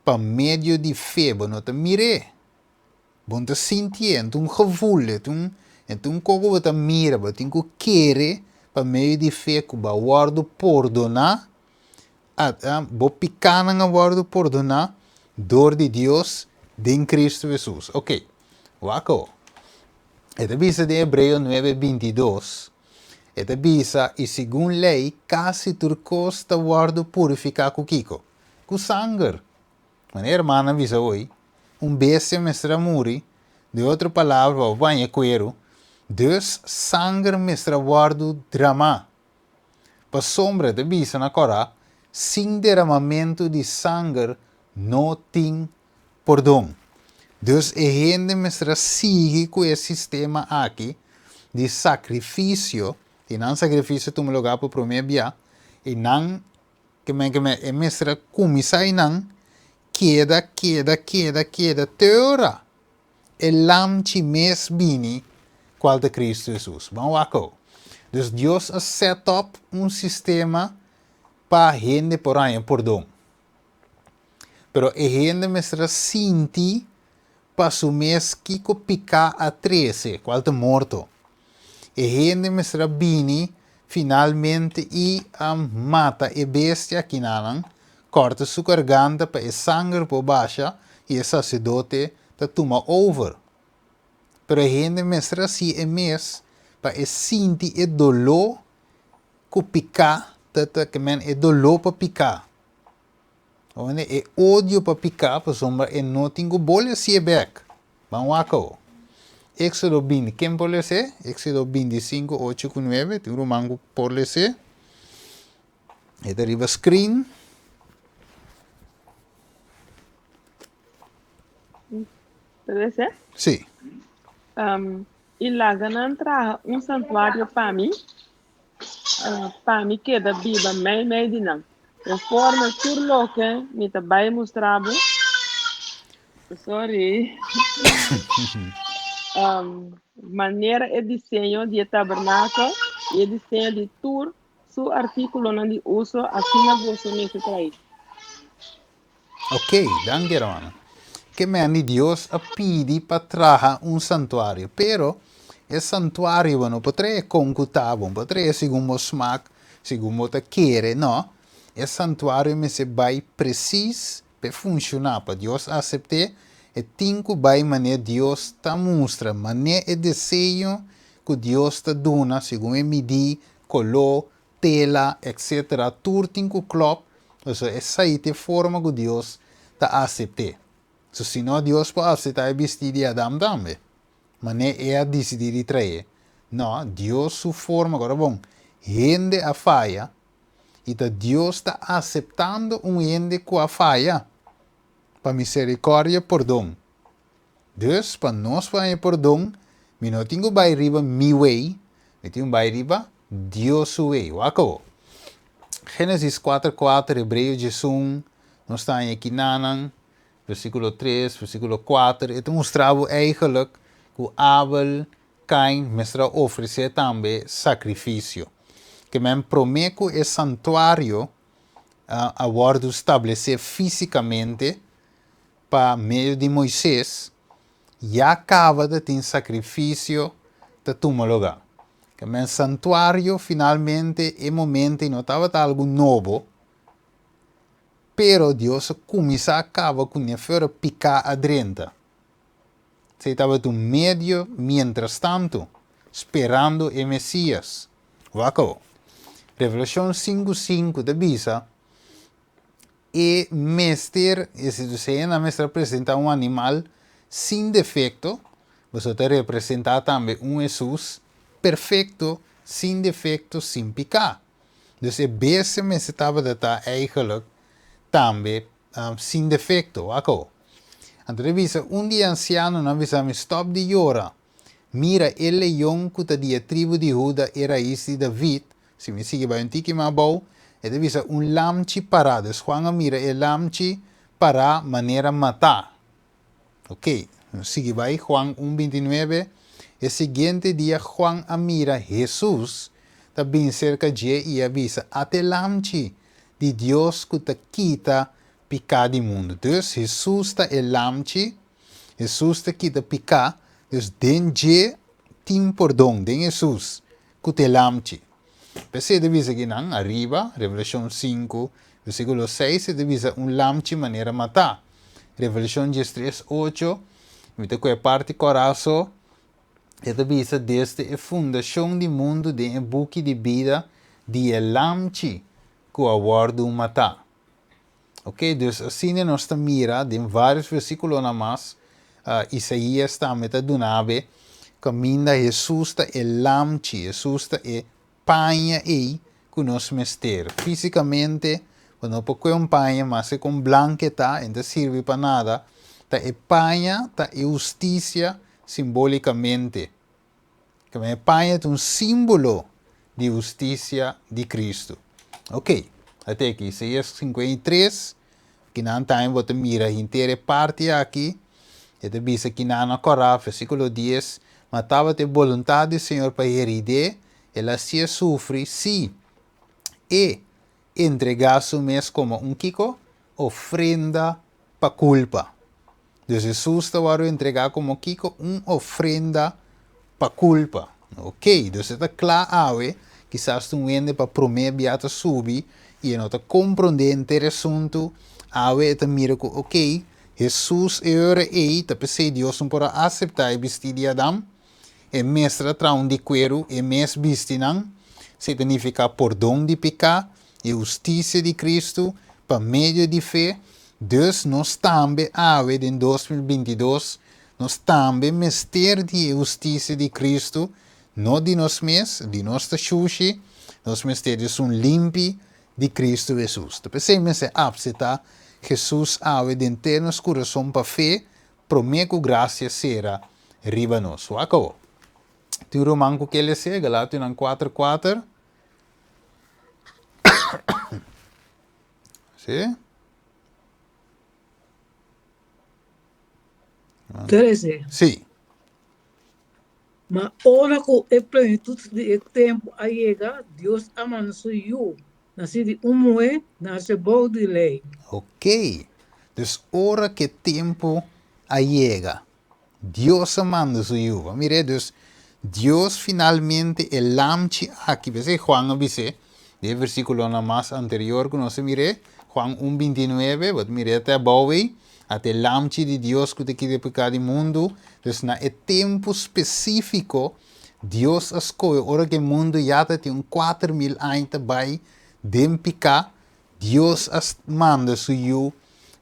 pa medio di fe. Bo no ta mir'é. Bo no ta sintié. E ta un gevoel, e ta un, e ta un kos ku bo ta mira. Bo tin ku kere pa medio di fe ku bo a wòrdu pordoná, bo pikánan a wòrdu pordoná dor di Dios den Kristu Hesus. Oke, wak awor. E ta bisa den Hebreo nuebe 22, e ta bisa, I segun lei, kasi tur kos ta wòrdu purifiká ku kiko? Ku sanger. Manera hermana a bisa hoy, un bestia mester a muri, di otro palabra pa bo baña kueru, dus sanger mester a wòrdu dramá. Pasobra e ta bisa na Kòrá, sin deramamentu di sanger no tin pordon. Dus e hende mester a sigui ku e sistema aki di sakrifisio, i nan sakrifisio tuma lugá pa promé bia, i nan ke men ke men e mester a kuminsá i nan keda keda keda keda te ora e lamchi mes bini kual ta Kristu Hesus. Ban wak awo. Dus Dios a set up un sistema pa hende por haña pordon. Pero e hende mester a sinti pa su mes kiko piká a trese, kual ta morto. E hende mester a bini finalmente i a mata e bestia akinanan, kòrta su garganta pa e sanger por basha i e saserdote ta tuma over. Pero e hende mester a hasi e mes pa e sinti e doló ku piká ta ta, ke men e doló pa piká. Owende e odio pa piká pasobra e no tin ku bole hasié bèk. Ban wak awo. Éxodo binti, ken por les'é? Éxodo 25, 8 ku 9, tin un ruman ku por les'é. E ta riba screen. Ta les'é? Sí. Um, i laga nan traha un santuario pa mi, Pa mi keda biba meimei di nan, konforme tur loke mi ta bai mustra bo. Sorry. Um, manera e diseño di e tabernakel i e diseño di tur su artíkulonan di uso, asina boso mester traí. Ok, danki hermano. Ke men di Dios a pidi pa traha un santuario, pero e santuario bo no por trae kon ku ta, bo no por trae segun bo smak, segun bo ta kere, no. E santuario mester bai presis p'e funshoná, pa Dios asept'é, e tin ku bai manera Dios ta mustra, manera e deseño ku Dios ta duna segun e midí, koló, tela, etc. Tur tin ku klòp, pasobra esei ta e forma ku Dios ta asept'é. So si no Dios por aseptá e bistí di Adam tambe, manera e a disidí di traé. No, Dios su forma, kòrda bon, hende a faya i ta Dios ta aseptando un hende ku a faya pa miserikòrdia pordon. Dus, pa nos por haña pordon, mi no tin ku bai riba mi wei, mi tin ku bai riba Dios su wei. Wak awor. Génesis kuater kuater, Hebreo diesun, nos ta haña kinanan, versíkulo tres, versíkulo kuater, e ta mustra bo eigenlijk ku Abel, Kain mester a ofresé tambe sakrifisio. Ke men promé ku e santuario a wòrdu stablesé físikamente, Pa medio di Moises, ya caba ta tin sacrificio ta tuma lugar. Kamba santuario finalmente e momento ei no tabata algo nobo, pero Dios a cuminsa a caba cu ne fuera pica a drenta. Esei tabata un medio mientras tanto, sperando e Mesias. Wak awor. Revelacion 5:5 ta bisa, E mester, e situashon mester presentá un animal sin defekto, pasobra ta representá tambe un Hesus perfekto, sin defekto, sin piká. Dus e bestia mester tabata ta eigenlijk tambe sin defekto. Wak awor. Anto ta bisa, un di e ansianonan a bisa mi, Stòp di yora. Mira, e leon ku ta di e tribu di Huda, e rais di David, Si mi sigui bai un tiki mas abou, e ta bisa un lamchi pará. Dus Juan a mira e lamchi pará manera matá. Ok, nos sigui bai Juan un bintinuebe. E siguiente dia Juan a mira Hesus ta bin serka dje i a bisa, Ata e lamchi di Dios ku ta kita piká di mundu. Dus Hesus ta e lamchi, Hesus ta kita piká, dus den dje tin pordon, den Hesus. Ku te lamchi. P'esei e ta bisa kinan, ariba, Revelashon sinku, versíkulo seis, e ta bisa un lamchi manera matá. Revelashon diestres, ocho, mi ta kohe parti kòrá so, e ta bisa desde e fundashon di mundu den e buki di bida di e lamchi ku a wòrdu matá. Ok, dus asina nos ta mira den vários versíkulonan mas, Isaías tambe ta duna be kaminda Hesus ta e lamchi, Hesus ta e paña ei ku nos mester. Físikamente, bo no por kue un paña maske kon blank e ta, e no ta sirbi pa nada. Ta e paña ta e hustisia simbólikamente. Kaba e paña ta un símbolo di hustisia di Kristu. Ok, ate aki, Isaías 53, kinan tambe bo ta mira henter e parti aki, e ta bisa kinan a kòrá, versíkulo 10, Ma tabata e boluntat di Señor pa herid'é, el a hasié sufri, sí, e entregá su mes komo un kiko? Ofrenda pa kulpa. Dus Hesus ta wòrdu entregá komo kiko? Un ofrenda pa kulpa. Ok, dus e ta kla awe, kisas ta un hende pa promé bia ta subi i e no ta komprondé henter e asuntu, awe e ta mira ku ok, Hesus e ora ei ta p'esei Dios no por a aseptá e bistí di Adam, e mester a traha un di kueru, e mes bisti nan, esei ta nifiká pordon di piká, e hustisia di Kristu pa medio di fe, dus nos tambe awe den 2022 nos tambe mester di e hustisia di Kristu, no di nos mes, di nos ta shushi, nos mester di esun limpi di Kristu Hesus. Ta p'esei mester apseptá Hesus awe den ter nos kurason pa fe promé ku grasia sera riba nos. Wak awor. Tin un ruman ku ke les'é, Galationan kuater kuater. Sí? Trece. Sí. Ma ora ku e plenitut di e tempu a yega, Dios a manda su Yu, nasí di un muhé, nase bou di lei. Ok. Dus ora ku e tempu a yega, Dios a manda su Yu. Bo a mir'é? Dus Dios finalmente e lamchi aki, p'esei Juan a bis'é den e versíkulonan mas anterior ku nos a mir'é, Juan un bintinuebe, bo ta mir'é te abou ei, ata e lamchi di Dios ku ta kita e piká di mundu. Dus na e tempu spesífiko Dios a skohe ora ku e mundu ya ta tin un 4000 aña ta bai den piká, Dios a manda su Yu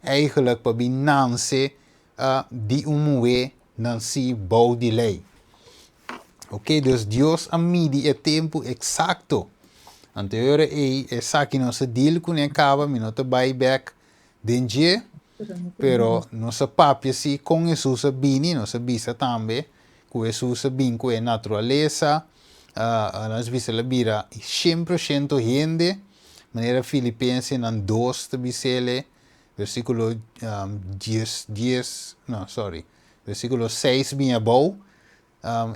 eigenlijk pa bin nanse di un muhé nansí bou di lei. Ok, dus Dios a midi e tempu eksakto. Anto e ora ei esaki nos a deal kuné kaba, mi no ta bai bèk den dje, pero nos a papia si kon Hesus a bini, nos a bisa tambe ku Hesus a bin ku e naturalesa, nos bisa el a bira 100% hende, manera Filipensenan 2 ta bis'el, Versíkulo dies, dies, no, sorry, versíkulo seis bin abou,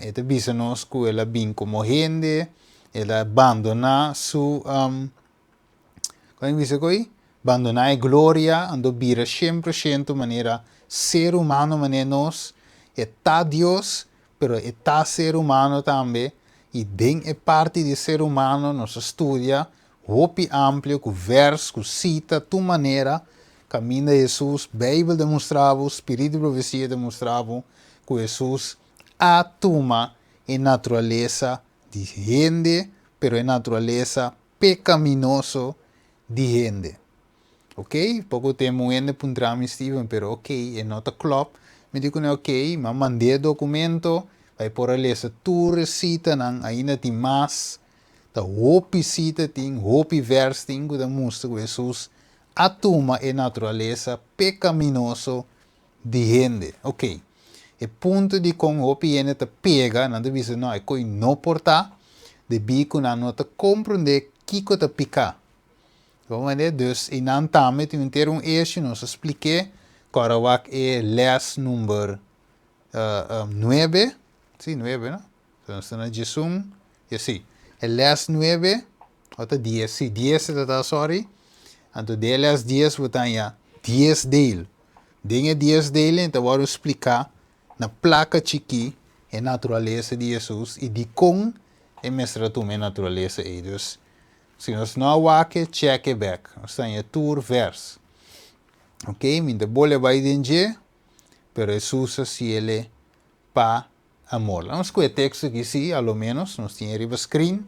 e ta bisa nos ku el a bin komo hende, el a bandoná su, kon e bisa ku ei? Bandoná e gloria, anto bira 100% manera ser humano manera nos, e ta Dios, pero e ta ser humano tambe, i den e parti di ser humano nos a studia Hopi amplio ku vèrs, ku sita, tur manera kaminda Hesus, Beibel ta mustra bo, spiritu di profesia ta mustra bo ku Hesus a tuma e naturalesa di hende, pero e naturalesa pekaminoso di hende. Ok, poko tempu un hende puntra mi, Steven, pero ok, e no ta klòp. Mi di kuné, ok, mi a mand'é e dokumento pa e por a lesa tur e sitanan, ainda tin mas. Ta hopi sita tin, hopi vers tin ku ta mustra ku Hesus a tuma e naturalesa pekaminoso di hende. Ok, e punto di kon hopi hende ta pega, nan ta bisa no, e koi no por ta, debí ku nan no ta komprondé kiko ta piká. Bo mende? Dus einan tambe tin henter un issue, nos a splik'é, kòrda wak e lès number nuebe, si nuebe no? Nos ta na 11, i si. E les nuebe, o ta 10, si, 10 e ta ta, sorry. Anto den e les 10 bo ta haña 10 deel. Den e 10 deelnan e ta wòrdu spliká na plaka chikí e naturalesa di Hesus i dikon e mester a tuma e naturalesa ei. Dus, si nos no a wak e, chèk e bèk. Nos ta haña tur vèrs. Ok, mi ta bolbe bai den dje, pero Hesus a siele pa amor. Laat nos kohe teksto aki si, a lo menos, nos tin e riba screen.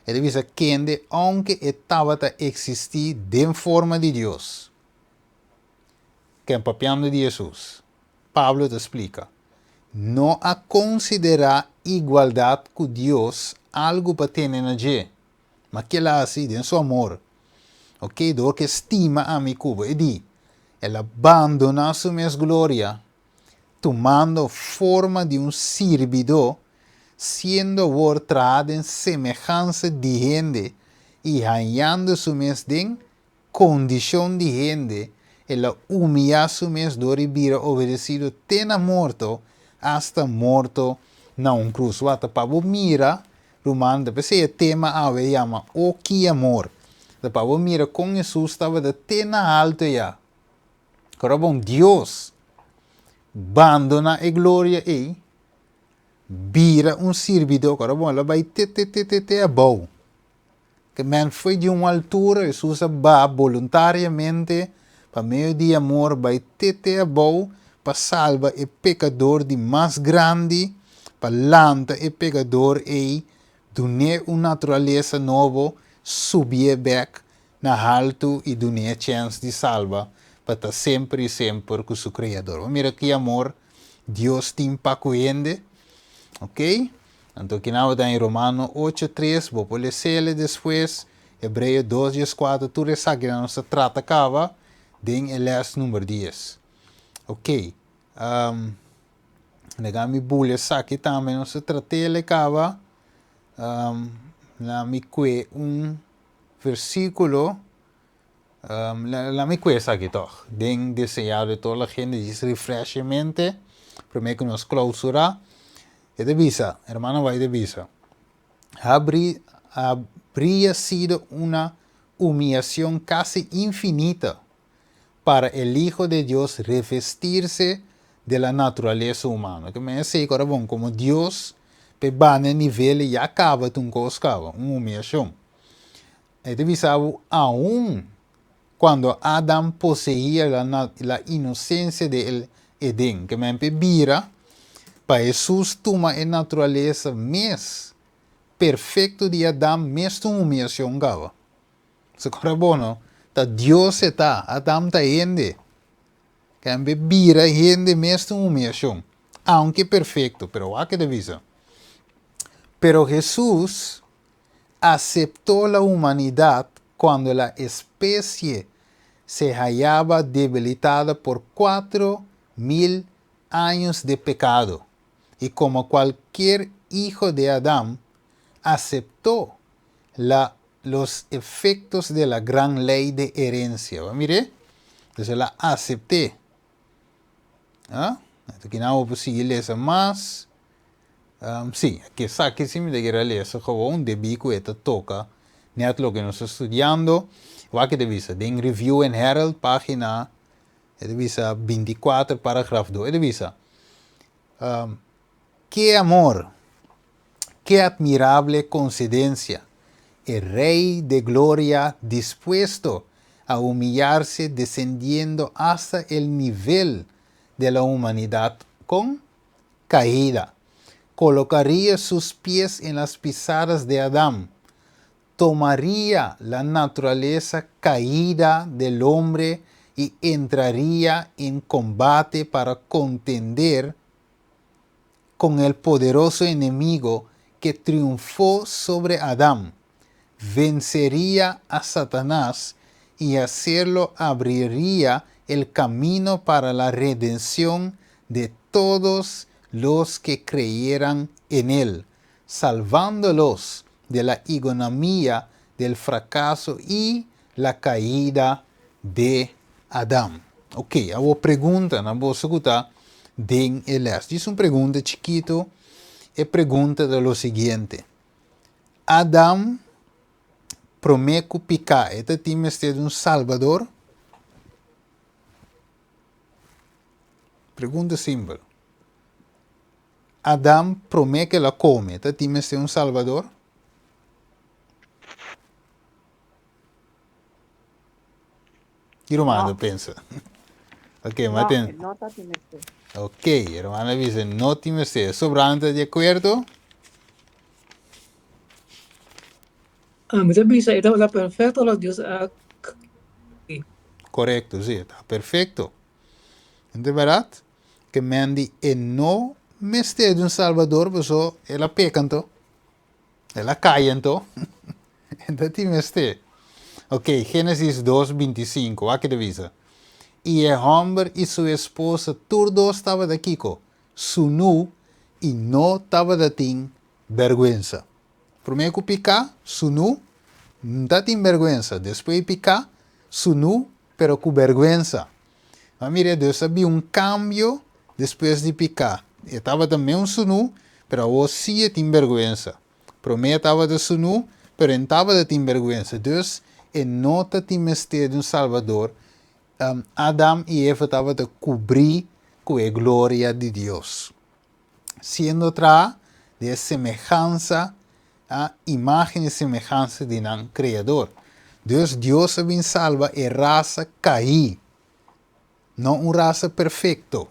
E ta bisa kende ounke e tabata eksistí den forma di Dios. Ken papiando di Hesus. Pablo ta splika, No a konsiderá igualdat ku Dios algu pa tene na dje, ma kila hasi den su amor. Oke, dor ku e stima ami ku bo, e di, el a bandoná su mes gloria tumando forma di un sirbidó, siendo awor trahá den semehansa di hende i hañando su mes den kondishon di hende, el a umiyá su mes dor di bira obedesido te na morto, asta morto na un krus. Wak, ta pa bo mira, ruman, ta p'esei e tema awe yama O ki amor! Ta pa bo mira kon Hesus tabata te na haltu ya. Ora bon Dios bandona e gloria ei, bira un sirbidó, ora bon el a bai te te te te te abou. Ke men foi di un altura, Hesus a baha boluntariamente pa medio di amor bai te te abou pa salba e pekador di mas grandi, pa lanta e pekador ei, dun'é un naturalesa nobo, subié bek na haltu i dun'é e chèns di salba pa ta semper i semper ku su Kreador. Bo mira ki amor Dios tin pa ku hende? Ok, anto kina bo ta den Romano ocho tres, bo por les'el despues, Hebreo dos 14, tur esakinan nos ta trata kaba den e lès number dies. Ok, um, laga mi bula esaki tambe, nos ta trat'el kaba, um, la mi kue un Versículo, La mi kue esaki tòg, den Deseado de toda la gente, djis refresh e mente, promé ku nos klousurá. E ta bisa, hermano White ta bisa, Habri, habría sido una humillación casi infinita. para el Hijo de Dios revestirse de la naturaleza humana. Ke men esei ku ora bon, komo Dios p'e ba na e nivel ei ya kaba ta un kos kaba, un humiashon. E ta bisa bo aun cuando Adam poseía la la inocencia de el Edén, ke men p'e bira pa Hesus tuma e naturalesa mes perfecto di Adam mes ta un humiacion kaba. Sa kora bo no? Ta Dios e ta, Adam ta hende. Ke men p'e bira hende mes ta un humiacion, aunke perfecto, pero wak ke ta bisa. Pero Hesus aceptó la humanidad cuando la especie se hallaba debilitada por 4000 años de pecado, y como cualquier hijo de Adam, aceptó la los efectos de la gran ley de herencia. Bo a mir'é? Entonces el a acept'é. Ah, kinan bo por sigui lesa mas. Sí, esaki sí mi ta kere lesa gewoon debí ku e ta toka nèt loke nos ta studiando. Wak e ta bisa den Review and Herald página e ta bisa 24 paragraf 2. E ta bisa, Ke amor, ke admirable konsidensia, e Rei de Gloria dispuesto a humillarse desendiendo asta el nivel de la humanidad kon caída, colocaría sus pies en las pisadas de Adán, tomaría la naturaleza caída del hombre y entraría en combate para contender con el poderoso enemigo que triunfó sobre Adán, vencería a Satanás y hacerlo abriría el camino para la redención de todos los que creyeran en él, salvándolos de la igonomía del fracaso y la caída de Adán. Ok, awor pregunta na boso ku ta den e les. Djis un pregunta chikitu. E pregunta ta lo siguiente. Adam promé ku piká e ta tin mester di un Salbador? Pregunta simpel. Adam promé ku el a kome ta tin mester un Salbador? Ki ruman ta pensa? Ok, ma ten. No, no ta tin mester. Ok, hermana bisa no tin mester. Sobrante ta di akuerdo? Ami ta bisa e tabata perfecto ora Dios a Korekto, si, e ta perfekto. Ente bèrdat? Ke men di e no mester di un Salbador paso el a peka anto. El a kai anto. E ta tin mester. Ok, Génesis dos 25, wak ke ta bisa. I e hòmber i su esposa tur dos tabata kiko? Sunú i no tabata tin bèrgwensa. Promé ku piká, sunú, N ta tin bèrgwensa. Despues di piká, sunú, pero ku bèrgwensa. Ma mira, Dios a bin un kambio despues di piká. E tabata meun sunú, pero awor sí e tin bèrgwensa. Promé e tabata sunú, pero e n tabata tin bèrgwensa. Dus, e no ta tin mester di un Salbador. Adam i Eva tabata kubrí ku e gloria di Dios. Siendo traha di e semehansa, a imágen i semehansa di nan Kreador. Dus Dios a bin salba e rasa kaí, no un rasa perfekto.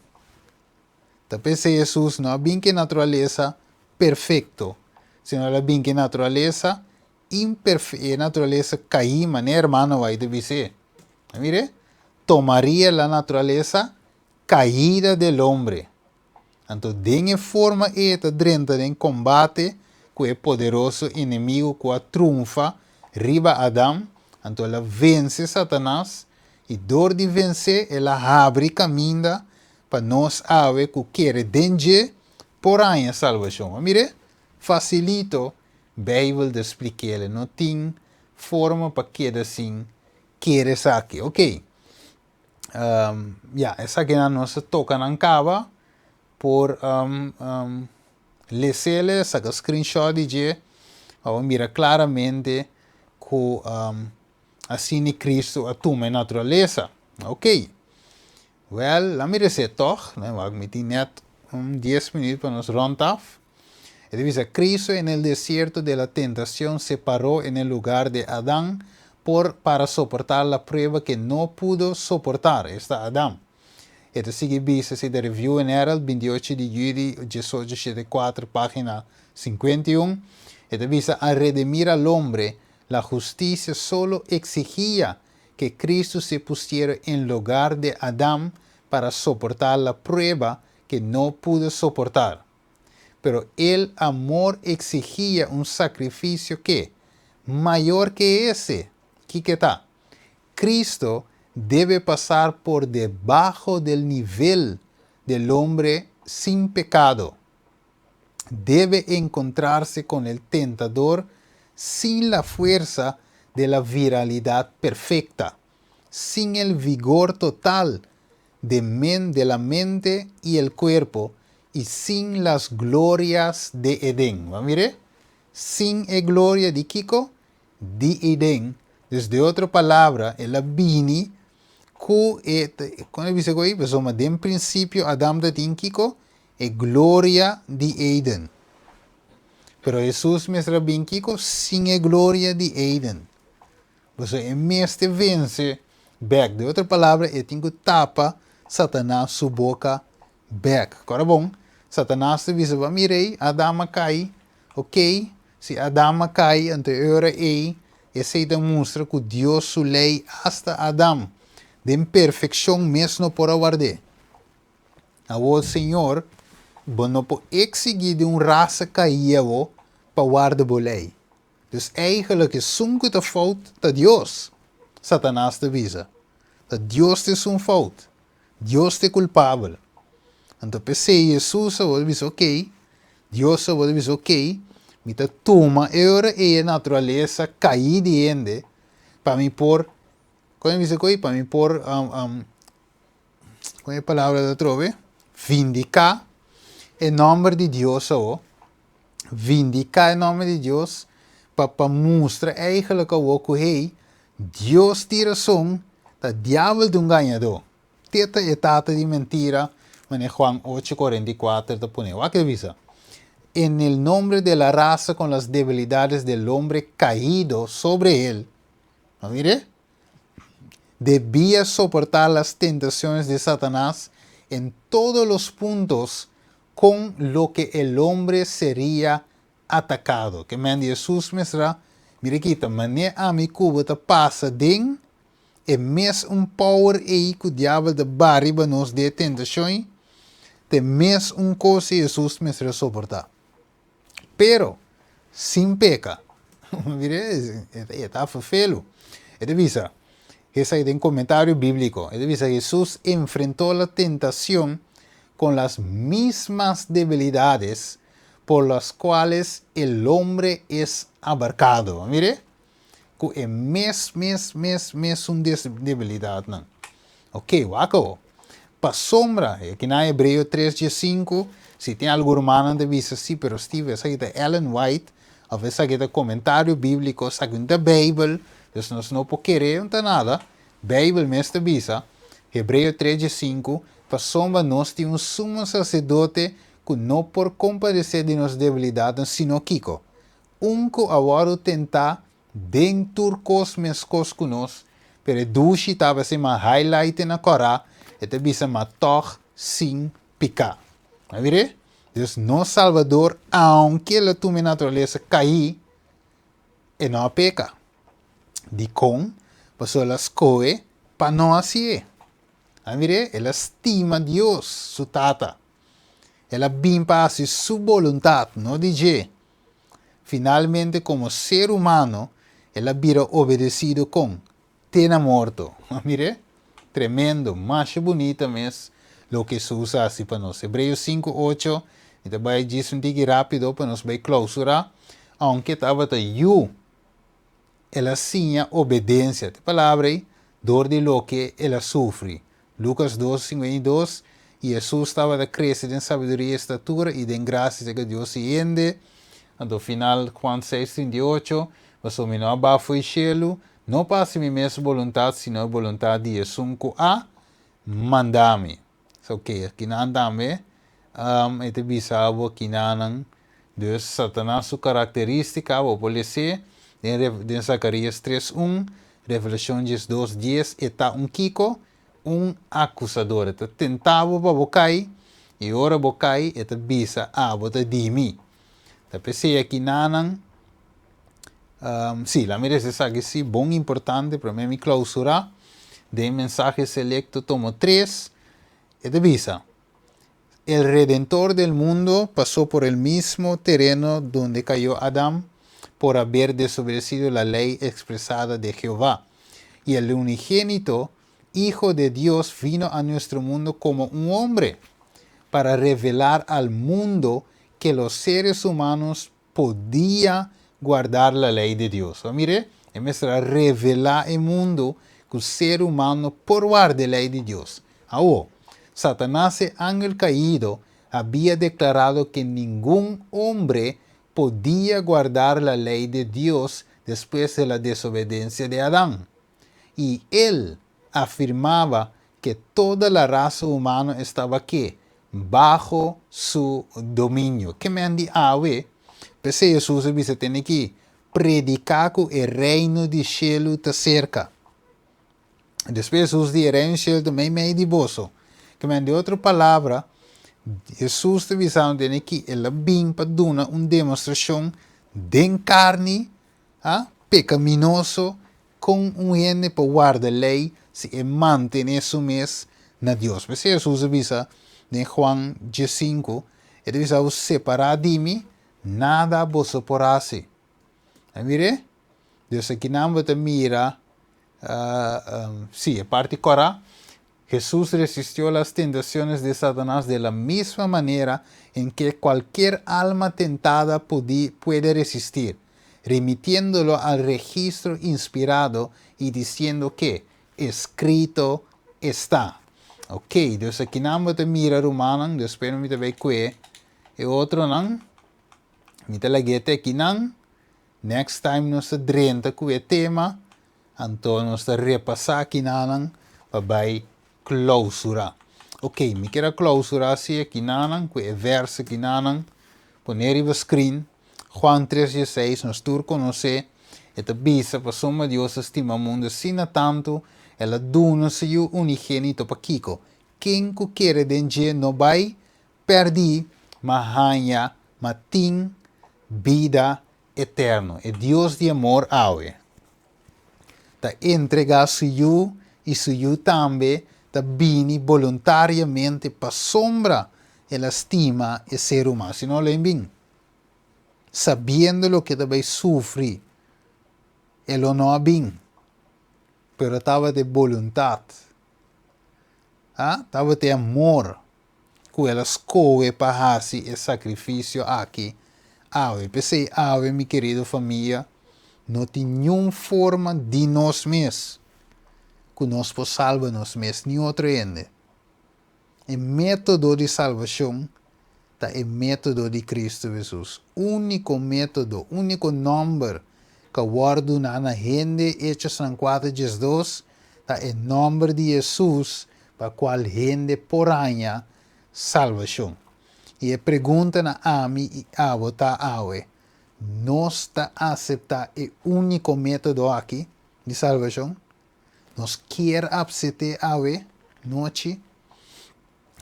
Ta p'esei Hesus no a bin ku e naturalesa perfekto, sino el a bin ku e naturalesa imperfe, e naturalesa kaí, manera hermano White a bis'é. A mir'é? Tomaria la naturalesa caída del hombre. Anto den e forma ei e ta drenta den kombate ku e poderoso enemigu ku a trunfa riba Adam, anto el a vense Satanas, i dor di vens'é el a habri kaminda pa nos awe ku kere den dje por haña salbashon. A mir'é? Fasilito Beibel ta splik'el, no tin forma pa keda sin kere esaki. Oké. Ya, esakinan nos a toka nan kaba por lesele, saka screenshot di dje pa bo mira klaramente ku asina Cristo a tuma e naturalesa. Ok. Wèl, la mi resé tòg. Wak, mi tin nèt un dies minüt pa nos rònt af. E ta bisa, Cristo en el desierto de la tentacion se paró en el lugar de Adán por para soportar la prueba que no pudo soportar, esta Adán. E ta sigui bisa, si ta Review and Herald, 28 di yüli 1874, página 51, e ta bisa, Al redimir al hombre, la justicia solo exigía que Cristo se pusiera en lugar de Adán para soportar la prueba que no pudo soportar. Pero el amor exigía un sacrificio que, mayor que ese, kiko ta? Cristo debe pasar por debajo del nivel del hombre sin pecado. Debe encontrarse con el tentador sin la fuerza de la viralidad perfecta, sin el vigor total de, men, de la mente y el cuerpo y sin las glorias de Edén. Mire, sin e gloria di kiko? Di Edén. Dus di otro palabra, el a bini ku e, kon e bisa ku ei? Pasobra den prinsipio Adam ta tin kiko? E gloria di Eden. Pero Hesus mester a bin kiko? Sin e gloria di Eden. Pasobra e mester vense bek. Di otro palabra, e tin ku tapa Satanas su boka bek. Kora bon, Satanas ta bisa, Ba mira ei, Adam a kai. Ok, si Adam a kai, anto e ora ei, esei ta mustra ku Dios su lei asta Adam den perfekshon mes no por a ward'é. Awor, Señor, bo no por eksigí di un rasa kaí awor pa warda bo lei. Dus eigenlijk esun ku ta fout ta Dios, Satanas ta bisa. Ta Dios ta esun fout. Dios ta e kulpabel. Anto p'esei Hesus a wòrdu bisa, Okey, Dios a wòrdu bisa, Okey, mi ta tuma e ora ei e naturalesa kaí di hende pa mi por, kon e bisa koe? Pa mi por, kon e palabra ta atrobe? Vindiká e nòmber di Dios awor, vindiká e nòmber di Dios pa pa mustra eigenlijk awor ku hey, Dios tin rason, ta diabel ta un gañadó. Te ta e tata di mentira, manera Juan ocho cuarenta i kuater ta pone. Wak e bisa, En el nombre de la raza con las debilidades del hombre caído sobre él, no mire? Debía soportar las tentaciones de Satanás en todos los puntos con lo que el hombre sería atacado. Ke men di Hesus mesra, Mira aki ta manera ami ku bo ta pasa den e mes un power ei ku diabel ta ba riba nos den e tentashon ei, ta e mes un kos ei Hesus mester a soportá. Pero, sin peka. Mira, e ta ferfelu. E ta bisa, esaki den komentario bíbliko, e ta bisa, Hesus enfrentó la tentashon con las mismas debilidades por las cuales el hombre es abarcado. Mire, cu e mes, mes, mes, mesun debilidadnan. Ok, wak awo. Pasobra, e aki na Hebreo tres dje sinku, si tin algun rumannan ta bisa, sí, pero Steve, esaki ta Ellen White, of esaki ta comentario bíblico, esaki no ta Bijbel, dus nos no por kere, no ta nada. Bijbel mes ta bisa, Hebreo tres dje sinku, Pasobra nos tin un sumo saserdote ku no por kompadesé di nos debilidatnan, sino kiko? Un ku a wòrdu tentá den tur kos meskos ku nos, pero e dushi tabata sima highlight na kòrá, e ta bisa ma tòg sin piká. A mir'é? Dus nos Salbador, aunke el a tuma e naturalesa kaí, e no a peka. Dikon? Pasobra el a skohe pa no hasié. A mir'é? El a stima Dios, su Tata. El a bin pa hasi su boluntat, no di dje. Finalmente, komo ser humano, el a bira obedesido kon? Te na morto. Mir'é? Tremendo! Masha bunita mes loke Hesus a hasi pa nos. Hebreos sinku, ocho, Mi ta bai djis un tiki rápido pa nos bai klousurá. Ounke tabata yu, el a siña obedensia, te palabra ei, dor di loke el a sufri. Lukas dos, 52, I Hesus tabata krese den sabiduria i estatura i den grasia serka Dios i hende. Anto final Juan seis, 38, Pasobra mi no a baha fo'i shelu, No pa hasi mi mes boluntat, sino e boluntat di esun ku a manda mi. So oke, akinan tambe e ta bisa bo kinanan. Dus Satanas su karakterístika bo por les'é den den Zakarías tres un, Revelashon 12 dies, e ta un kiko? Un akusador. E ta tentá bo pa bo kai, i ora bo kai e ta bisa, Abo ta di mi. Ta p'esei akinanan, sí, laat mi resa esaki sí, bon importante, promé mi klausurá, den Mensahe Selecto tomo tres, e ta bisa, El Redentor del mundo pasó por el mismo tereno donde cayó Adam por haber desobedecido la ley expresada de Jehová. Y el unigénito Hijo de Dios vino a nuestro mundo como un hombre para revelar al mundo que los seres humanos podía guardar la ley de Dios. Mire, e mester a revelá e mundu ku ser humano por warda e lei di Dios. Awor, Satanas e angel kaido habia deklarado ke ningun hombre podia guardar la ley de Dios despues de la desobedensia de Adan. I el afirmaba ke toda la rasa humano estaba ke baho su dominio. Ke men di awe? P'esei Hesus a bisa tene ki prediká ku e Reino di shelu ta serka. Despues Hesus di e Reino di shelu ta meimei di boso. Ke men di otro palabra, Hesus ta bisando tene ki el a bin pa duna un demostrashon den karni, a, pekaminoso, Kon un hende por warda lei si e mantené su mes na Dios? P'esei Hesus a bisa den Juan diesinku, E ta bisa bo, Separá di mi, nada boso por hasi. A mir'é? Dus akinan bo ta mira, sí, e parti kòrá, Jesús resistió las tentaciones de Satanás de la misma manera en que cualkier alma tentada puede resistir, remitiéndolo al registro inspirado y diciendo que, Escrito está. Ok, dus akinan bo ta mira rumannan, despues mi ta bay kue e otronan. Mi ta lag'é te akinan. Next time nos ta drenta ku e tema. Anto nos ta repasá kinanan pa bai klousurá. Ok, mi kier a klousurá si e kinanan ku e vèrse kinanan poné riba screen. Juan tres dieseis, nos tur konosé. E ta bisa, Pasobra Dios a stima mundu asina tantu, el a duna su Yu unigénito pa kiko? Ken ku kere den dje no bai pèrdí, ma haña, ma tin bida eterno. E Dios di amor awe ta entregá su Yu i su Yu tambe ta bini boluntariamente pasobra el a stima e ser humano. Si no lo e bin, sabiendo loke e ta bai sufri, e lo no a bin, pero tabata e boluntat, tabata e amor ku el a skohe pa hasi e sakrifisio aki awe. P'esei awe, mi kerido famia, no tin niun forma di nos mes ku nos por salba nos mes ni otro hende. E método di salbashon ta e método di Kristu Hesus. Úniko método, úniko nòmber ku a wòrdu duna na hende, Hechosnan kuater 12, ta e nòmber di Hesus pa cual hende por haña salvacion. Y e pregunta na ami y abo ta awe, nos ta acepta e unico metodo aki di salvacion? Nos kier apsete awe nochi?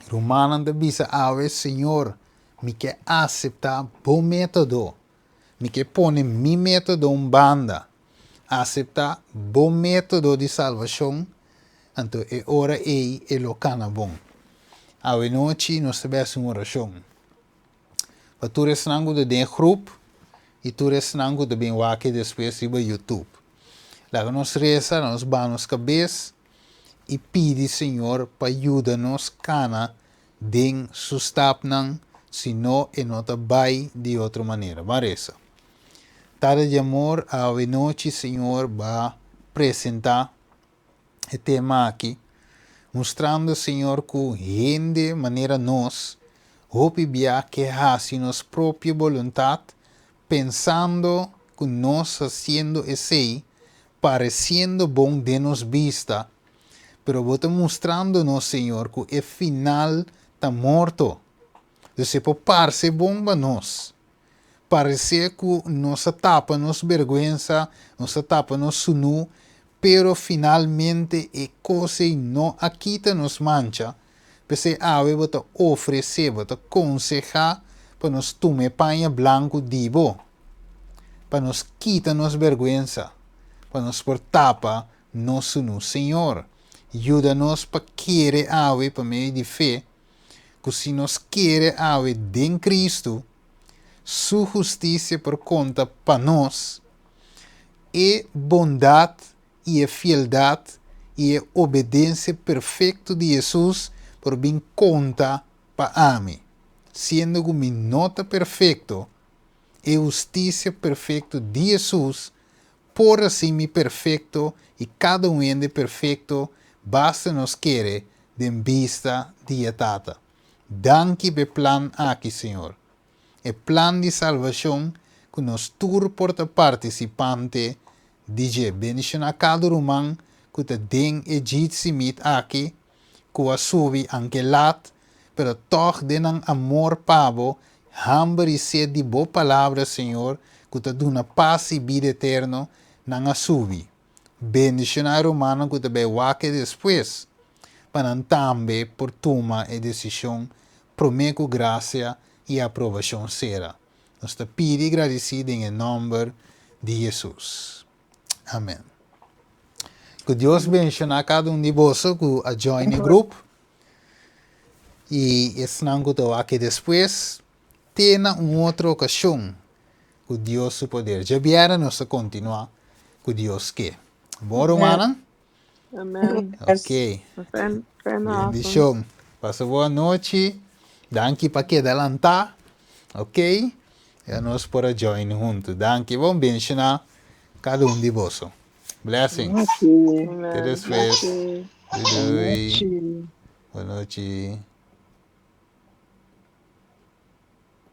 Rumannan ta bisa awe, Señor, mi ke acepta bo metodo. Mi ke pone mi metodo un banda. Aseptá bo método di salbashon, anto e ora ei e lo kana bon. Awenochi nos ta bes un orashon pa tur esnan ku ta den e grup i tur esnan ku ta bin wak despues riba YouTube. Laga nos resa, laga nos baha nos kabes i pidi Señor pa yuda nos kana den su stapnan, si no e no ta bai di otro manera. Ban resa. Tata di amor, awe nochi Señor ba presenta e tema aki, mustrando Señor cu hende manera nos hopi bia ke haci nos propio boluntad, pensando cu nos haciendo esey. paresiendo bon den nos bista, pero bo ta mustrando nos, Señor, ku e final ta morto. Dus e por parse bon pa nos, parese ku nos a tapa nos bergwensa, nos a tapa nos sunú, pero finalmente e kos ei no a kita nos mancha. P'esei awe bo ta ofresé, bo ta konsehá pa nos tuma e paña blanku di bo, pa nos kita nos bergwensa, pa nos por tapa nos sunú. Señor, yuda nos pa kere awe pa medio di fe, ku si nos kere awe den Kristu, Su hustisia por konta pa nos, e bondat i e fieldat i e obedensia perfekto di Hesus por bin konta pa ami. Siendo ku mi no ta perfekto, e hustisia perfekto di Hesus por hasi mi perfekto i kada un hende perfekto basta nos kere den bista di e Tata. Danki p'e plan aki, Señor. E plan di salvashon ku nos tur por ta partisipante di dje. Bendishoná kada ruman ku ta den e Jitsi Meet aki, ku a subi anke lat, pero tòg den nan amor pa bo, hamber i set di bo Palabra, Señor, ku ta duna pas i bida eterno, nan a subi. Bendishoná e rumannan ku ta bai wak e despues, pa nan tambe por tuma e desishon promé ku grasia i aprobashon sera. Nos ta pidi i gradisí den e nòmber di Hesus. Amèn. Ku Dios benshoná kada un di boso ku a join e grup i esnan ku ta wak e despues. Te na un otro okashon ku Dios su poder. Djabièrnè nos ta kontinuá ku Dios ke. Bon rumannan? Amen. Ok. Bendishon. Pasa bon anochi. Danki pa keda lantá. Ok. Ya nos por a join huntu. Danki. Bon benshoná kada un di boso. Blessings. Te despues. Doei doei. Bon nochi.